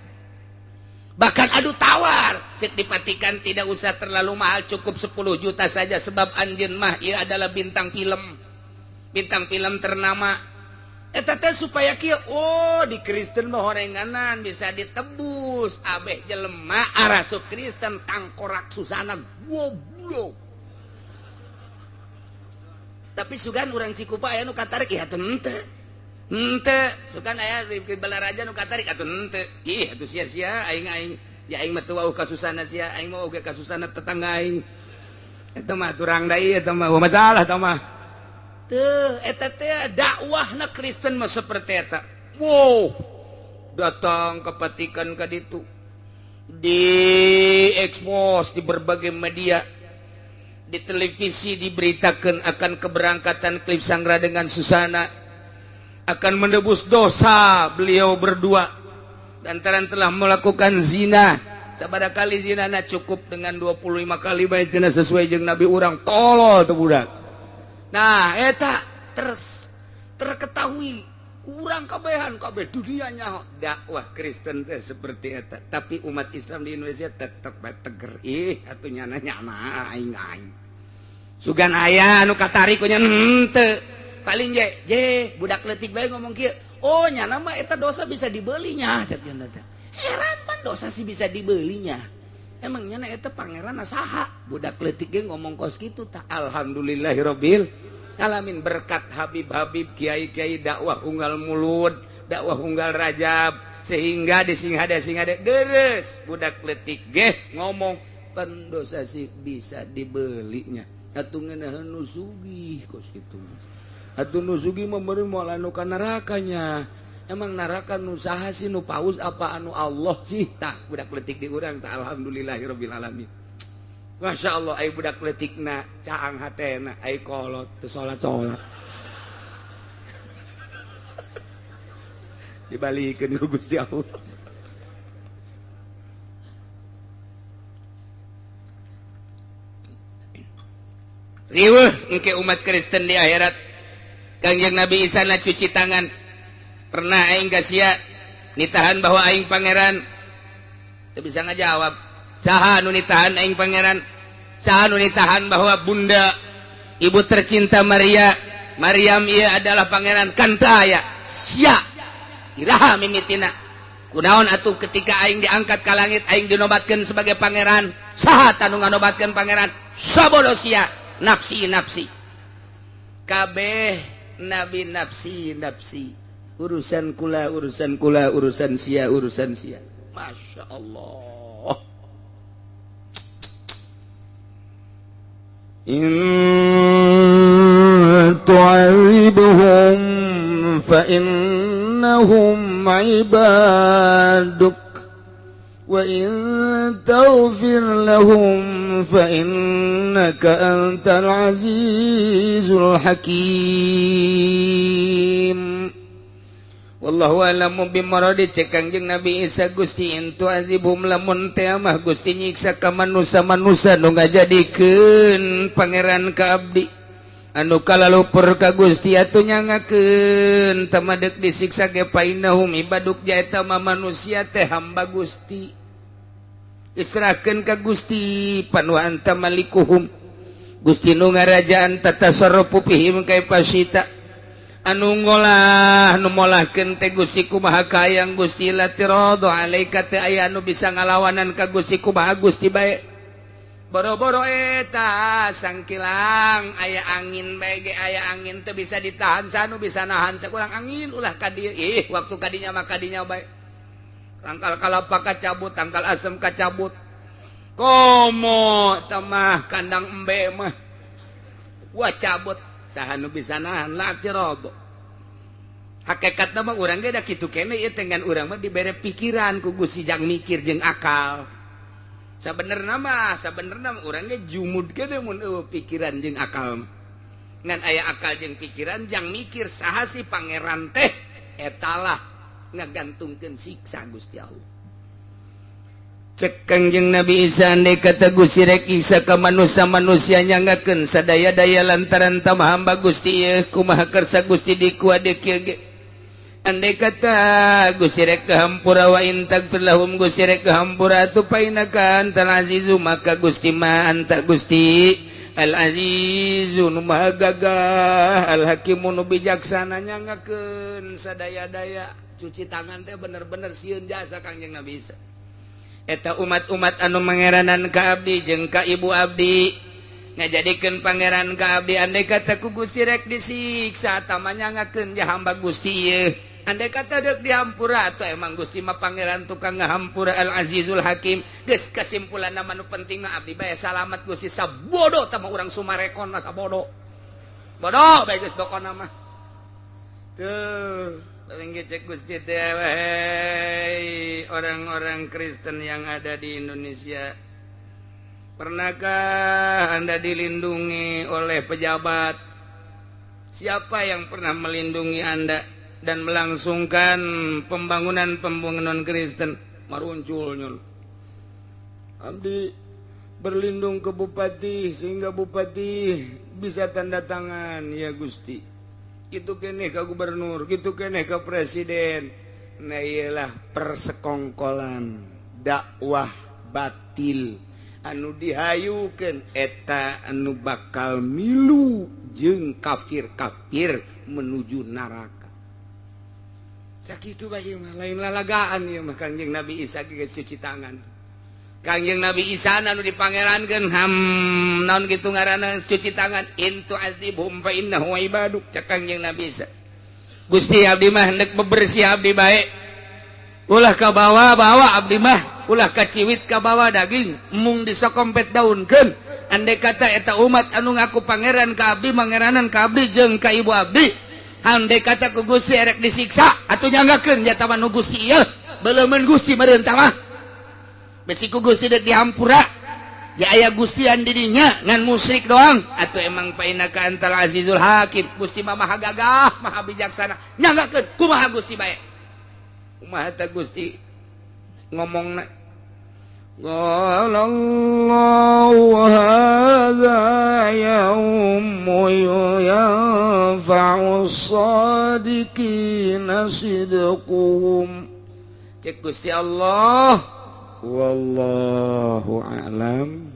Bahkan adu tawar cek di Vatikan tidak usah terlalu mahal, cukup 10 juta saja sebab anjeun mah ieu adalah bintang film. Bintang film ternama. Eta teh supaya kieu, oh di Kristen mah horenganan bisa ditebus. Abeh jelema arasup Kristen tangkorak susana goblok. Tapi sugan urang Cikupa aya nu katarik ieu henteu. Henteu, sugan aya di Balaraja nu katarik atuh henteu. Ih atuh sia-sia aing aing ya aing mah teu wauh kasusana sia, aing mah oge kasusana tetangga aing. Eta mah turang deui eta mah masalah eta mah. Teu eta teh dakwahna Kristen mah seperti eta. Wow, datang ke Vatikan ka ditu. Diekspos di berbagai media. Di televisi diberitakan akan keberangkatan Cliff Sangra dengan Susana akan menebus dosa beliau berdua lantaran telah melakukan zina. Sabada kali zina na cukup dengan 25 kali bae cenah sesuai jeung nabi urang, tolol tuh budak. Nah eta terus terketahui kurang kabehan kabeh dunianya dakwah Kristen teh seperti eta. Tapi umat Islam di Indonesia tetep bae teger. Ih atuh nyana nyana aing aing sugan aya anu katarik nya henteu paling je je budak leutik bae ngomong kieu, oh nyana mah eta dosa bisa dibelinya cek nya teh. Heran pan dosa sih bisa dibelinya, emang nyana eta pangeran saha? Budak leutik ge ngomong kos kitu tah. Alhamdulillahirabbil alamin, berkat Habib-habib kiai-kiai dakwah unggal mulud, dakwah unggal Rajab, sehingga di singhade singhade deres budak leutik ge ngomong kan dosa sih bisa dibelinya. Atuh ngeunaheun nu sugih kos kitu. Atuh nu sugih mah meureun moal anu ka nerakanya. Emang neraka nu saha sih, nu paus apa anu Allah sih? Tah budak leutik di urang tah. Alhamdulillahirabbil alamin. Masya Allah, ay budak leutikna caang hatena, ay kolot teu salat-salat. Dibalikeun ku Gusti Allah. Riweuh engke umat Kristen di akhirat. Kangjeng Nabi Isa na cuci tangan. Pernah aing ka sia nitahan bahwa aing pangeran? Teu bisa ngajawab. Saha nu nitahan aing pangeran? Saha nu nitahan bahwa bunda ibu tercinta Maria, Maryam ieu adalah pangeran? Kan teu aya. Sia iraha mimitina? Kunaon atuh ketika aing diangkat ka langit aing dinobatkeun sebagai pangeran? Saha tah nu nganobatkeun pangeran? Sabodo sia, nafsi nafsi. Kabeh nabi nafsi nafsi. Urusan kula, urusan kula, urusan sia, urusan sia. Masya Allah. In tu'adzibhum fa innahum ibaduk wa in taghfir lahum fa innaka antal azizul hakim. Wallahu a'lamu bimaradi. Cek Kangjeng Nabi Isa, Gusti in tu'adzibhum lamun teh mah Gusti nyiksa ka manusa-manusa nu ngajadikeun pangeran ka abdi anu kalalupur ka Gusti atuh nyangakeun tamadek disiksa ge painahum ibaduk jaeta mah manusia teh hamba Gusti, israhkeun ka Gusti pan wa anta malikuhum Gusti nu ngarajaan tatasarrufu fihim kaifa syita anu ngolah nu molahkeun teh Gusti kumaha kayang Gusti la tiradu alaika teh aya anu bisa ngalawanan ka Gusti kumaha Gusti bae. Boro-boro eta sangkilang aya angin bae ge aya angin teu bisa ditahan, sanu bisa nahan cek urang angin ulah ka dieu. Ih waktu kadinya mah kadinya bae tangkal kalapa kacabut, tangkal asem kacabut, komo tamah kandang embe mah wah cabut, saha nu bisa nahan la tiradu. Hakikatna mah urang ge da kitu keneh ieu teh, ngan urang mah dibere pikiran ku Gusti jang mikir jeung akal. Sabenerna mah urang ge jumud keneh mun eueuh pikiran jeung akal mah. Ngan aya akal jeung pikiran jang mikir saha sih pangeran teh, etalah Ngagantungkeun siksa Gusti Allah. Cek Kangjeng Nabi Isa, andai kata Gusti rek Isa ka manusia, manusia nyanggakeun sadaya-daya lantaran tama hamba Gusti ieu, kumaha kersa Gusti dikuade kieu ge? Andai kata Gusti rek kahampura, wa in tagfir lahum, Gusti rek kahampura tu fa'innaka antal azizu, maka Gusti ma anta Gusti al azizu nu maha gagah, al hakimu nu bijaksana, nyanggakeun sadaya-daya. Cuci tangan teh bener-bener sieun jasa Kangjeng Nabi Isa. Eta umat-umat anu mangeranan ka abdi jeung ka ibu abdi, ngajadikeun pangeran ka abdi, andai kata ku Gusti rek disiksa tama nyangakeun ja hamba Gusti ieu. Andai kata deuk dihampura atau emang Gusti mah pangeran tukang ngahampura, Al Azizul Hakim. Geus, kesimpulan nu penting mah abdi bae salamat Gusti. Sabodo tama urang Sumarekon mah, sabodo bodoh bae geus pokona mah. Tuh cek Gusti, orang-orang Kristen yang ada di Indonesia, pernahkah Anda dilindungi oleh pejabat? Siapa yang pernah melindungi Anda dan melangsungkan pembangunan-pembangunan Kristen? Marunculnya abdi berlindung ke bupati sehingga bupati bisa tanda tangan ya Gusti, gitu kene ke gubernur, gitu kene ke presiden. Nah, iyalah persekongkolan dakwah batil anu dihayukeun eta anu bakal milu jeung kafir-kafir menuju neraka. Sakitu bae mah, lain lalagaan ieu mah. Kangjeng Nabi Isa geus cuci tangan. Kangjeng Nabi Isa anu dipangerankeun ham naon kitu ngaranna cuci tangan, in tu'adzibhum fa innahu ibaduk. Cek Kangjeng Nabi Isa, Gusti, abdi mah hendak bebersih abdi bae, ulah ka bawa-bawa abdi mah, ulah kaciwit ka bawa daging mung disokompet daunkeun. Andai kata eta umat anu ngaku pangeran ka abdi, mangeranan ka abdi jeung ka ibu abdi, andai kata ku Gusti erek disiksa atuh nyanggakeun jata nu Gusti ieu beleumeun Gusti meureun tah mah besi ku Gusti dek dihampura ya aya Gustian didinya ngan musyrik doang atau emang fa'innaka antal azizul hakim, Gusti mah maha gagah maha bijaksana, nyanggakeun kumaha Gusti bae, kumaha ta Gusti ngomongna? قال الله هذا يوم ينفع الصادقين صدقهم. Cek Gusti Allah. Wallahu a'lam.